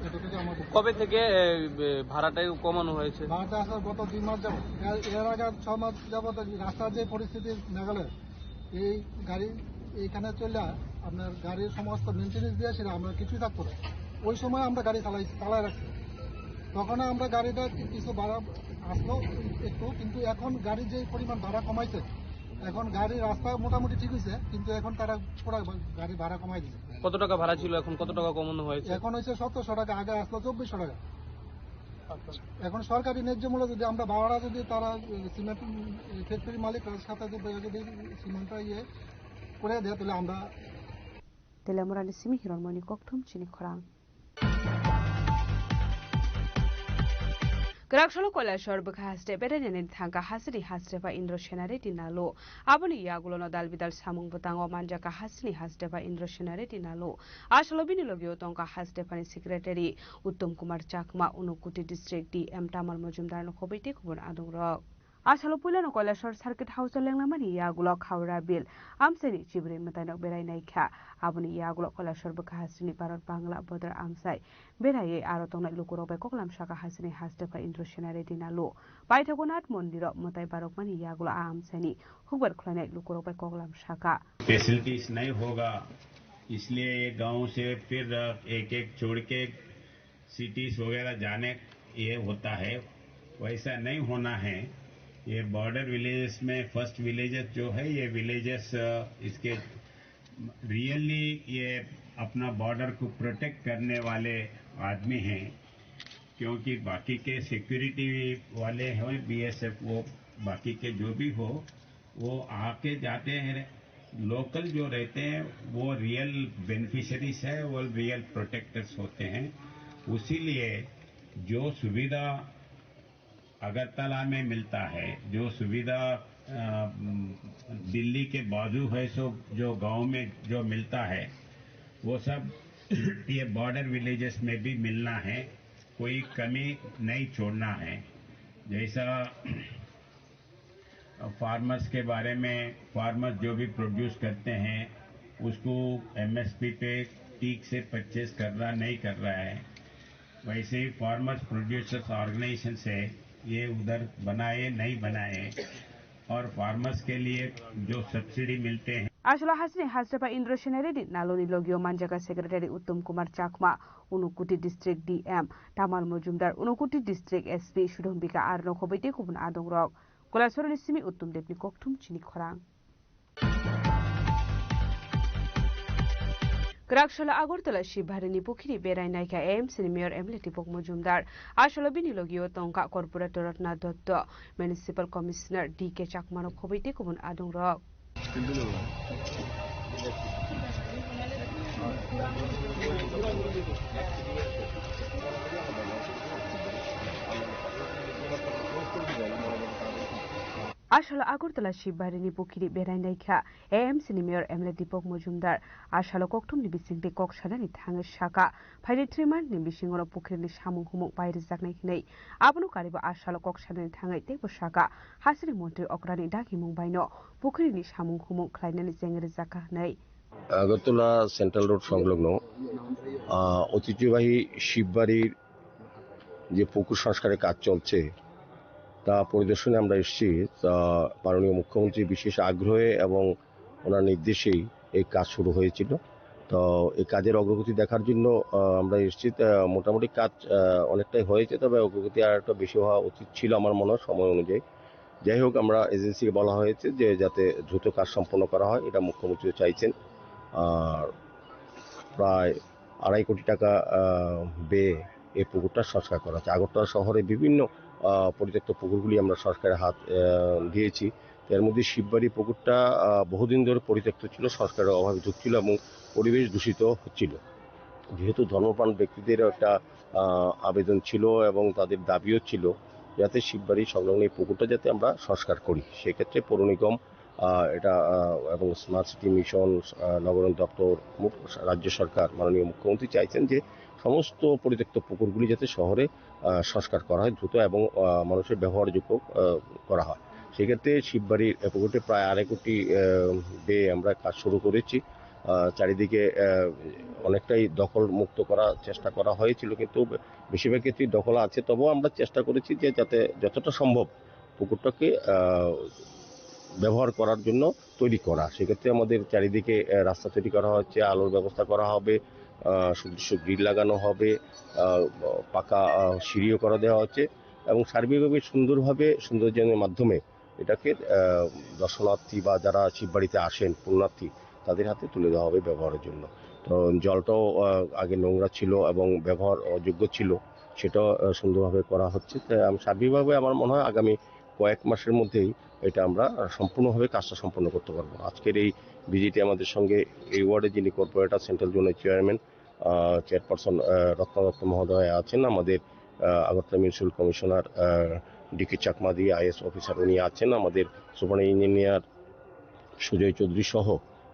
এতটুকু আমার বক্তব্য। কবে থেকে, এ, এ, ভাড়াটা কমানো হয়েছে? ভাড়াটা আসলে গত দুই মাস যাবত, এর, এর আগে ছ মাস যাবত রাস্তার যে পরিস্থিতি মেঘালয়, এই গাড়ি এইখানে চলে আপনার গাড়ির সমস্ত মেনটেনেন্স দিয়ে সেটা আমরা কিছুই থাকতো না। ওই সময় আমরা গাড়ি চালাই, চালাই রাখছি। তখন আমরা গাড়িটা কি-, কিছু ভাড়া আসলো একটু, কিন্তু এখন গাড়ির যে পরিমাণ ভাড়া কমাইছে, এখন গাড়ি রাস্তা মোটামুটি ঠিক হয়েছে, কিন্তু এখন তারা পুরা গাড়ি ভাড়া কমাই দিছে। কত টাকা ভাড়া ছিল, এখন কত টাকা কমানো হয়েছে? এখন হয়েছে সতেরোশো টাকা, আগে আসলো চব্বিশশো টাকা। এখন সরকারি ন্যায্য মূল্য যদি আমরা ভাড়া যদি তারা, এ, সিমেন্ট, এ, ফ্যাক্টরি মালিক তাদের সাথে যদি, যদি সিমেন্টটা ইয়ে করে দেয়, তাহলে আমরা Telemurani simi Hironmoni kokthum chini khorang. Kwraksalo Koilashahar bwkha haste berainani thangkha hasteni haste pha Indra Sena Reddy Nalu. Aboni yagulono dal bidal samung bwtango manjakha hasteni haste pha Indra Sena Reddy Nalu. Asalo bini logio tongkha haste phani secretary Uttom Kumar Chakma, Unakoti district D M Tamal Majumdar no khobwi tei kubun adongrok. Asalo puilano Kailasor Circuit House o lenglamani yagulo Khawra Bill amchaini chibrwi mwtainok berai naikha. Aboni yagulo Kailasor bwkha hasini Bharat Bangla border amchai beraiwi aro tongnai lukurok bai koklam saka hasini Hasdapha Indra Sena Reddy Nalu. Paithago Nath Mondiro mwtai barokmani yagulo a amchaini hukbar khwlainai lukurok bai koklam saka. Facilities नहीं होगा, इसलिए ये गांव से फिर एक एक छोड़ के सिटीज वगैरह जाने ये होता है। वैसा नहीं होना है। ये बॉर्डर विलेजेस में फर्स्ट विलेजेस जो है, ये विलेजेस इसके रियली ये अपना बॉर्डर को प्रोटेक्ट करने वाले आदमी हैं, क्योंकि बाकी के सिक्योरिटी वाले हैं, बीएसएफ, वो बाकी के जो भी हो, वो आके जाते हैं। लोकल जो रहते हैं, वो रियल बेनिफिशरीज है, वो रियल प्रोटेक्टर्स होते हैं। उसीलिए जो सुविधा अगरतला में मिलता है, जो सुविधा अ, दिल्ली के बाजू है, सो जो गांव में जो मिलता है, वो सब ये बॉर्डर विलेजेस में भी मिलना है। कोई कमी नहीं छोड़ना है। जैसा फार्मर्स के बारे में, फार्मर्स जो भी प्रोड्यूस करते हैं, उसको एमएसपी पे ठीक से परचेज कर रहा, नहीं कर रहा है। वैसे ही फार्मर्स प्रोड्यूसर्स ऑर्गेनाइजेशन से ये उधर बनाए, नहीं बनाए, और फार्मर्स के लिए जो सब्सिडी मिलते हैं। Asalo hasini Hasdapha Indra Sena Reddy Naluni logio manjaka secretary Uttom Kumar Chakma, Unakoti district D M Tamal Mojumdar, Unakoti district S P Sudhombika aro nokhobai tei kubun adongrok. Kailasorni simi Uttom Debni kokthum chini khorang. Kwraksalo Agartala Shibbarini pukhiri berai naikha A M C ni mayor M L A Deepak Mojumdar. Asalo bini logio tongkha corporator Ratna Dotto, municipal commissioner D K Chakma no khobwi tei kubun adongrok. Asalo Agartala Shibbarini pukhiri berai naikha A M C ni mayor M L A Deepak Mojumdar. Asalo kokthumni bisingtwi kok sanani thangwi saka, phaini three month ni bisingo pukhirini samung humung pai rwjaknai hinwi. Abono karibo asalo kok sanani thangwi teibo saka, hasini montri okrani dagimung baino pukhirini samung humung khlainani chengwi rwjakha hinwi. Agartala central road সংলগ্ন, আহ, ঐতিহ্যবাহী শিববাড়ির যে পুকুর সংস্কারের কাজ চলছে, তা পরিদর্শনে আমরা এসেছি। তা মাননীয় মুখ্যমন্ত্রীর বিশেষ আগ্রহে এবং ওনার নির্দেশেই এই কাজ শুরু হয়েছিল। তো এই কাজের অগ্রগতি দেখার জন্য, আহ, আমরা এসেছি। তা মোটামুটি কাজ, আহ, অনেকটাই হয়েছে, তবে অগ্রগতি আর একটু বেশি হওয়া উচিত ছিল আমার মনে হয়, সময় অনুযায়ী। যাই হোক, আমরা এজেন্সিকে বলা হয়েছে যে যাতে দ্রুত কাজ সম্পন্ন করা হয়, এটা মুখ্যমন্ত্রীও চাইছেন। আর প্রায় আড়াই কোটি টাকা, আহ, ব্যয়ে এই পুকুরটা সংস্কার করা হচ্ছে। আগরতলা শহরে বিভিন্ন, আহ, পরিত্যক্ত পুকুরগুলি আমরা সংস্কারের হাত, আহ, দিয়েছি। এর মধ্যে শিববাড়ি পুকুরটা, আহ, বহুদিন ধরে পরিত্যক্ত ছিল, সংস্কারের অভাবে ঝুঁকছিল এবং পরিবেশ দূষিত হচ্ছিল। যেহেতু ধর্মপ্রাণ ব্যক্তিদের একটা, আহ, আবেদন ছিল এবং তাদের দাবিও ছিল যাতে শিববাড়ি সংলগ্ন এই পুকুরটা যাতে আমরা সংস্কার করি, সেক্ষেত্রে পৌর নিগম, আহ, এটা, আহ, এবং স্মার্ট সিটি মিশন, আহ, নগরায়ণ দপ্তর, মুখ-, রাজ্য সরকার, মাননীয় মুখ্যমন্ত্রী চাইছেন যে সমস্ত পরিত্যক্ত পুকুরগুলি যাতে শহরে, আহ, সংস্কার করা হয় দ্রুত এবং, আহ, মানুষের ব্যবহারযোগ্য, আহ, করা হয়। সেক্ষেত্রে শিববাড়ির পুকুরটি প্রায় আড়াই কোটি, আহ, ব্যয়ে আমরা কাজ শুরু করেছি। আহ, চারিদিকে, আহ, অনেকটাই দখল মুক্ত করার চেষ্টা করা হয়েছিল, কিন্তু বেশিরভাগ ক্ষেত্রেই দখল আছে। তবুও আমরা চেষ্টা করেছি যে যাতে যতটা সম্ভব পুকুরটাকে, আহ, ব্যবহার করার জন্য তৈরি করা। সেক্ষেত্রে আমাদের চারিদিকে, আহ, রাস্তা তৈরি করা হচ্ছে, আলোর ব্যবস্থা করা হবে, আহ, সুদৃশ্য গ্রিল লাগানো হবে, আহ, পাকা, আহ, সিঁড়িও করে দেওয়া হচ্ছে এবং সার্বিকভাবে সুন্দরভাবে সৌন্দর্যায়নের মাধ্যমে এটাকে, আহ, দর্শনার্থী বা যারা শিববাড়িতে আসেন পুণ্যার্থী, তাদের হাতে তুলে দেওয়া হবে ব্যবহারের জন্য। তো জলটাও, আহ, আগে নোংরা ছিল এবং ব্যবহার অযোগ্য ছিল, সেটাও, আহ, সুন্দরভাবে করা হচ্ছে। তাই আমি সার্বিকভাবে আমার মনে হয় আগামী কয়েক মাসের মধ্যেই এটা আমরা, আহ, সম্পূর্ণভাবে কাজটা সম্পন্ন করতে পারবো। আজকের এই ভিজিটে আমাদের সঙ্গে এই ওয়ার্ডে যিনি কর্পোরেটর, সেন্ট্রাল জোনের চেয়ারম্যান, আহ, চেয়ারপারসন, আহ, রত্না দত্ত মহোদয় আছেন, আমাদের, আহ, আগরতলা মিউনিসিপ্যাল কমিশনার, আহ, ডি কে চাকমাদি আইএস অফিসার উনি আছেন, আমাদের সুপার ইঞ্জিনিয়ার সুজয় চৌধুরী সহ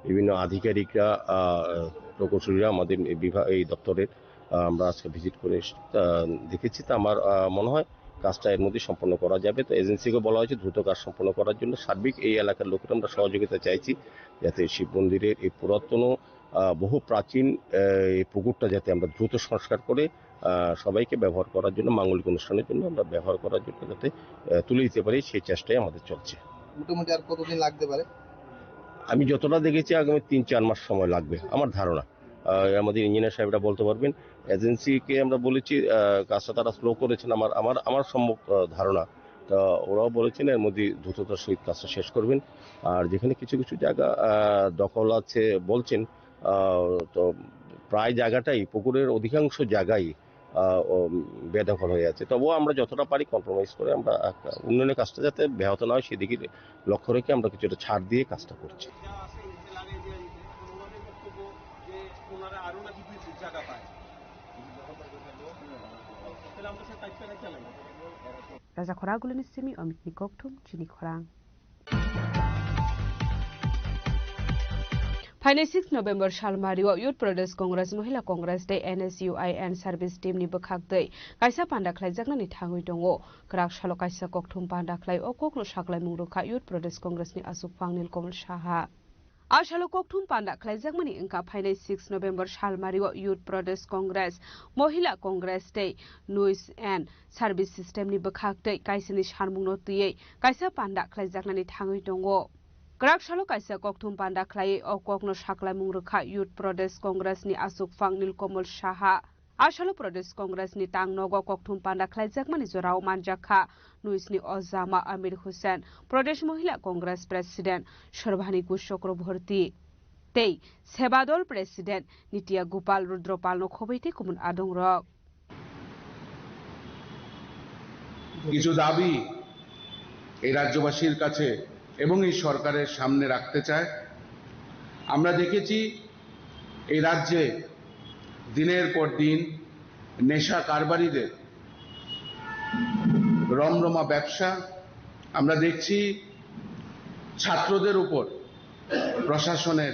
বিভিন্ন আধিকারিকরা, আহ, প্রকৌশলীরা আমাদের এই বিভাগ, এই দপ্তরের, আহ, আমরা আজকে ভিজিট করে এসে, আহ, দেখেছি। তা আমার, আহ, মনে হয় কাজটা এর মধ্যে সম্পন্ন করা যাবে। তো এজেন্সিকে বলা হয়েছে দ্রুত কাজ সম্পন্ন করার জন্য। সার্বিক এই এলাকার লোকেরা আমরা সহযোগিতা চাইছি, যাতে শিব মন্দিরের এই পুরাতন, আহ, বহু প্রাচীন, আহ, এই পুকুরটা যাতে আমরা দ্রুত সংস্কার করে, আহ, সবাইকে ব্যবহার করার জন্য, মাঙ্গলিক অনুষ্ঠানের জন্য আমরা ব্যবহার করার জন্য যাতে, আহ, তুলে দিতে পারি, সেই চেষ্টাই আমাদের চলছে। মোটামুটি আর কতদিন লাগতে পারে? আমি যতটা দেখেছি, আগামী তিন চার মাস সময় লাগবে আমার ধারণা। আহ, আমাদের ইঞ্জিনিয়ার সাহেবরা বলতে পারবেন। এজেন্সিকে আমরা বলেছি, আহ, কাজটা তারা স্লো করেছেন, আমার, আমার, আমার সম্যক, আহ, ধারণা। তা ওরাও বলেছেন এর মধ্যে দ্রুততার সহিত কাজটা শেষ করবেন। আর যেখানে কিছু কিছু জায়গা, আহ, দখল আছে বলছেন, আহ, তো প্রায় জায়গাটাই, পুকুরের অধিকাংশ জায়গায়, আহ, ও, বেদখল হয়ে আছে। তবুও আমরা যতটা পারি কম্প্রোমাইজ করে আমরা একটা উন্নয়নের কাজটা যাতে ব্যাহত না হয়, সেদিকে লক্ষ্য রেখে আমরা কিছুটা ছাড় দিয়ে কাজটা করছি। Raja Khoragulini simi Omitni Kokthum chini khorang. Phainai six November salmario Youth Pradesh Congress, Mohila Congress tei N S U I N service team ni bwkhak twi kaisa panda khlaijaknani thangwi tongo. Kwrak salo kaisa kokthum panda khlai o kokno saklaimung rwkha Youth Pradesh Congress ni achukphang Nilkamal Saha. A salo kokthum panda khlaijakmani wngkha phainai six November salmario Youth Pradesh Congress, Mohila Congress tei N S U I N service system ni bwkhak tei kaisani sanmungno twiwi kaisa panda khlaijaknani thangwi tongo. Kwrak salo kaisa kokthum panda khlaiwi o kokno saklaimung rwkha Youth Pradesh Congress ni achukphang Nilkamal Saha. A salo Pradesh Congress ni tang nogo kokthum panda khlaijakmani jorao manjakha N S U I N ni ojama Amir Hussain, Pradesh Mohila Congress President Sorbhani Ghosh Chakraborty tei Sebadol President Nitya Gopal Rudropal no khobwi tei kumun adongrok. কিছু দাবি এই রাজ্যবাসীর কাছে এবং এই সরকারের সামনে রাখতে চায়। আমরা দেখেছি এই রাজ্যে দিনের পর দিন নেশা কারবারিদের রমরমা ব্যবসা। আমরা দেখছি ছাত্রদের উপর প্রশাসনের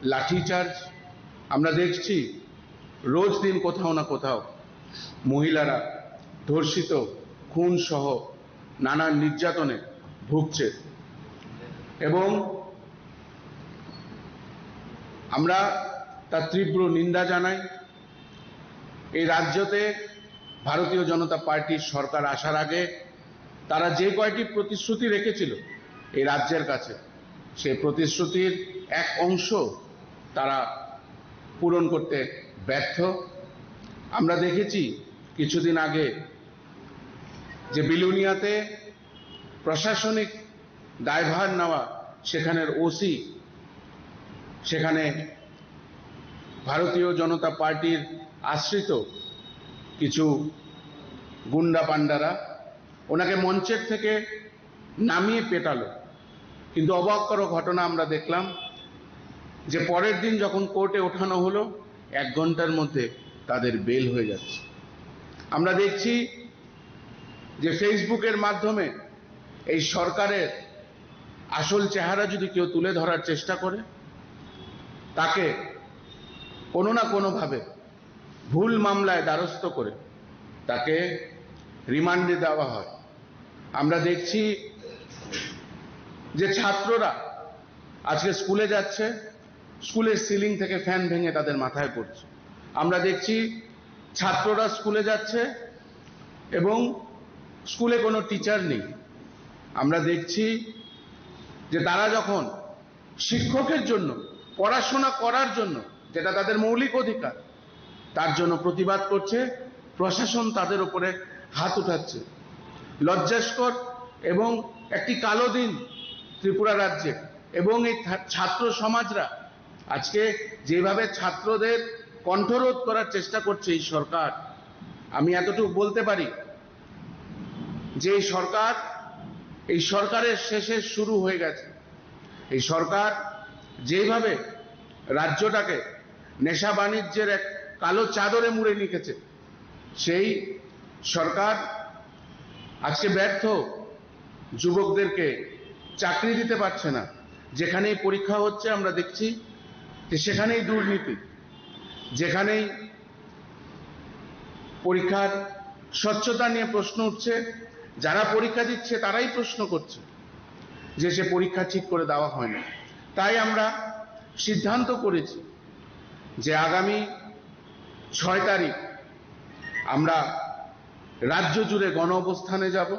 লাঠিচার্জ। আমরা দেখছি রোজ দিন কোথাও না কোথাও মহিলারা ধর্ষিত, খুন সহ নানান নির্যাতনে ভুগছে এবং আমরা তার তীব্র নিন্দা জানাই। এই রাজ্যতে ভারতীয় জনতা পার্টির সরকার আসার আগে তারা যে কয়টি প্রতিশ্রুতি রেখেছিল এই রাজ্যের কাছে, সেই প্রতিশ্রুতির এক অংশ তারা পূরণ করতে ব্যর্থ। আমরা দেখেছি কিছুদিন আগে যে বিলোনিয়াতে প্রশাসনিক দায়ভার নেওয়া সেখানের ওসি, সেখানে ভারতীয় জনতা পার্টির আশ্রিত কিছু গুন্ডা পান্ডারা ওনাকে মঞ্চের থেকে নামিয়ে পেটালো। কিন্তু অবাক করা ঘটনা আমরা দেখলাম যে পরের দিন যখন কোর্টে ওঠানো হলো, এক ঘন্টার মধ্যে তাদের বেল হয়ে যাচ্ছে। আমরা দেখছি যে Facebook-এর মাধ্যমে এই সরকারের আসল চেহারা যদি কেউ তুলে ধরার চেষ্টা করে, তাকে কোনো না কোনোভাবে ভুল মামলায় দ্বারস্থ করে তাকে রিমান্ডে দেওয়া হয়। আমরা দেখছি যে ছাত্ররা আজকে স্কুলে যাচ্ছে, স্কুলের সিলিং থেকে ফ্যান ভেঙে তাদের মাথায় পড়ছে। আমরা দেখছি ছাত্ররা স্কুলে যাচ্ছে এবং স্কুলে কোনো টিচার নেই। আমরা দেখছি যে তারা যখন শিক্ষকের জন্য, পড়াশোনা করার জন্য, যেটা তাদের মৌলিক অধিকার, তার জন্য প্রতিবাদ করছে, প্রশাসন তাদের উপরে হাত উঠাচ্ছে। লজ্জাস্কর এবং একটি কালো দিন ত্রিপুরা রাজ্যে। এবং এই ছা-, ছাত্র সমাজরা আজকে যেভাবে ছাত্রদের কণ্ঠরোধ করার চেষ্টা করছে এই সরকার, আমি এতটুকু বলতে পারি যে এই সরকার, এই সরকারের শেষে শুরু হয়ে গেছে। এই সরকার যেভাবে রাজ্যটাকে নেশা বাণিজ্যের এক কালো চাদরে মুড়ে রেখেছে, সেই সরকার আজকে ব্যর্থ, যুবকদেরকে চাকরি দিতে পারছে না। যেখানেই পরীক্ষা হচ্ছে আমরা দেখছি যে সেখানেই দুর্নীতি, যেখানেই পরীক্ষার স্বচ্ছতা নিয়ে প্রশ্ন উঠছে। যারা পরীক্ষা দিচ্ছে, তারাই প্রশ্ন করছে যে সে পরীক্ষা ঠিক করে দেওয়া হয়নি। তাই আমরা সিদ্ধান্ত করেছি যে আগামী ছয় তারিখ আমরা রাজ্য জুড়ে গণ অবস্থানে যাব।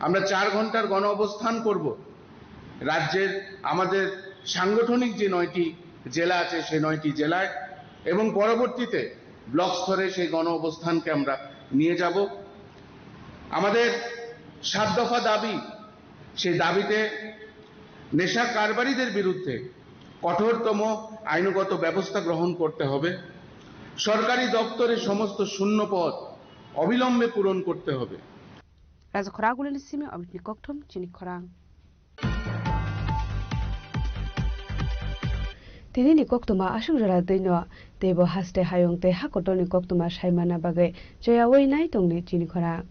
আমরা চার ঘন্টার গণ অবস্থান করব রাজ্যের আমাদের সাংগঠনিক যে নয়টি জেলা আছে, সেই নয়টি জেলায়, এবং পরবর্তীতে ব্লক স্তরে সেই গণ অবস্থানকে আমরা নিয়ে যাব। আমাদের সাত দফা দাবি, সেই দাবিতে নেশা কারবারিদের বিরুদ্ধে কঠোরতম আইনগত ব্যবস্থা গ্রহণ করতে হবে। সরকারি দপ্তরে সমস্ত শূন্য পদ অবিলম্বে পূরণ করতে হবে। Raja khorang gulini simi obini kokthum chini khorang. Tini ni koktuma aswk jora twi no, teibo haste hayung tei hakotor ni koktuma saimana bagwi choyawi nai tongni chini khorang.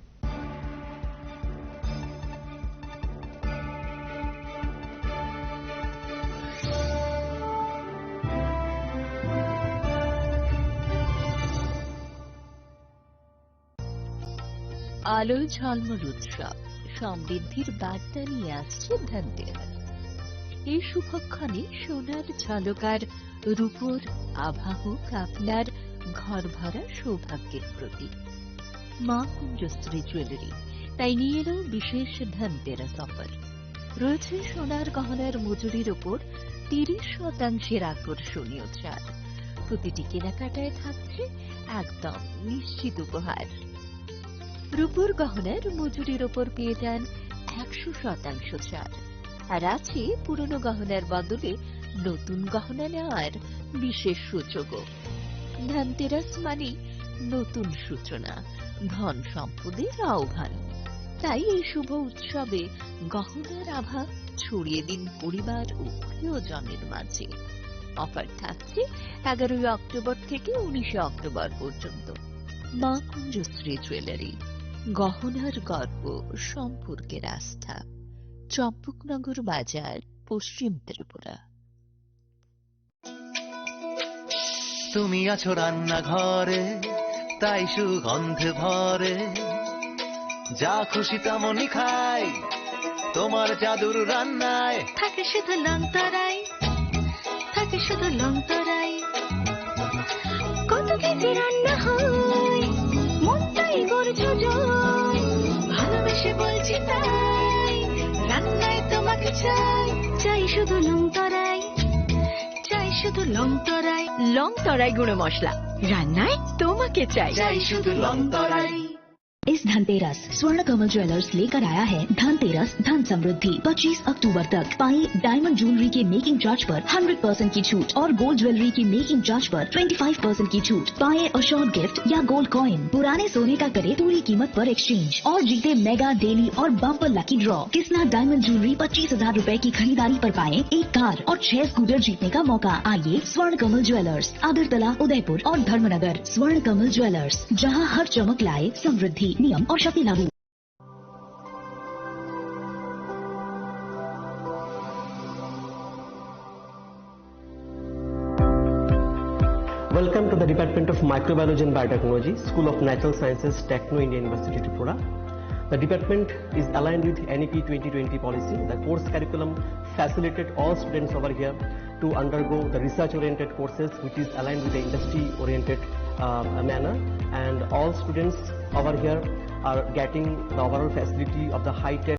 আলোয় ঝলমল উৎসব, সমৃদ্ধির বার্তা নিয়ে আসছে ধনতেরাস। এই শুভক্ষণে সোনার ঝলকার রূপোর আভা হোক আপনার ঘর ভরা সৌভাগ্যের প্রতীক। মা কুঞ্জশ্রী জুয়েলারি তাই নিয়ে এলো বিশেষ ধনতেরাস অফার। রয়েছে সোনার গহনার মজুরির ওপর তিরিশ শতাংশের আকর্ষণীয় ছাড়। প্রতিটি কেনাকাটায় থাকছে একদম নিশ্চিত উপহার। রূপোর গহনার মজুরির ওপর পেয়ে যান একশো শতাংশ ছাড়। আর আছে পুরনো গহনার বদলে নতুন গহনা নেওয়ার বিশেষ সুযোগও। ধনতেরাস মানেই নতুন সূচনা, ধন সম্পদের আহ্বান। তাই এই শুভ উৎসবে গহনার আভা ছড়িয়ে দিন পরিবার ও প্রিয়জনের মাঝে। অফার থাকছে এগারোই অক্টোবর থেকে উনিশে অক্টোবর পর্যন্ত। মা কুঞ্জশ্রী জুয়েলারি, গহনার গর্ব, সম্পর্কের আস্থা, চম্পকনগর বাজার, পশ্চিম ত্রিপুরা। তুমি আছো রান্নাঘরে, তাই সুগন্ধে ভরে। যা খুশি তেমনই খাই, তোমার জাদুর রান্নায়। থাকে শুধু লংতরাই, থাকে শুধু লংতরাই। কত কেজি রান্না হয়, মনটাই গড়ে জয়। ভালোবেসে বলছি তাই, রান্নায় তোমাকে চাই। চাই শুধু লংতরাই, চাই শুধু লংতরাই। লংতরাই গুঁড়ো মশলা, রান্নায় তোমাকে চাই। চাই শুধু লংতরাই। इस धनतेरस स्वर्ण कमल ज्वेलर्स लेकर आया है धनतेरस धन समृद्धि। पच्चीस अक्टूबर तक पाएं डायमंड ज्वेलरी के मेकिंग चार्ज पर हंड्रेड परसेंट की छूट और गोल्ड ज्वेलरी की मेकिंग चार्ज पर ट्वेंटी फ़ाइव परसेंट की छूट। पाएं अश्योर्ड गिफ्ट या गोल्ड कॉइन, पुराने सोने का करें पूरी कीमत पर एक्सचेंज और जीते मेगा डेली और bumper lucky draw. Kisna diamond jewellery पच्चीस हजार रुपए की खरीदारी पर पाएं एक कार और छह स्कूटर जीतने का मौका। आइए स्वर्ण कमल ज्वेलर्स, अगरतला, उदयपुर और धर्मनगर। स्वर्ण कमल ज्वेलर्स, जहां हर चमक लाए समृद्धि। नियम और शर्तें लागू। Welcome to the Department of Microbiology and Biotechnology, School of Natural Sciences, Techno India University, Tripura. The department is aligned with N E P twenty twenty policy. The course curriculum facilitate all students over here to undergo the research-oriented courses, which is aligned with the industry-oriented, uh, manner. And all students over here are getting the overall facility of the high-tech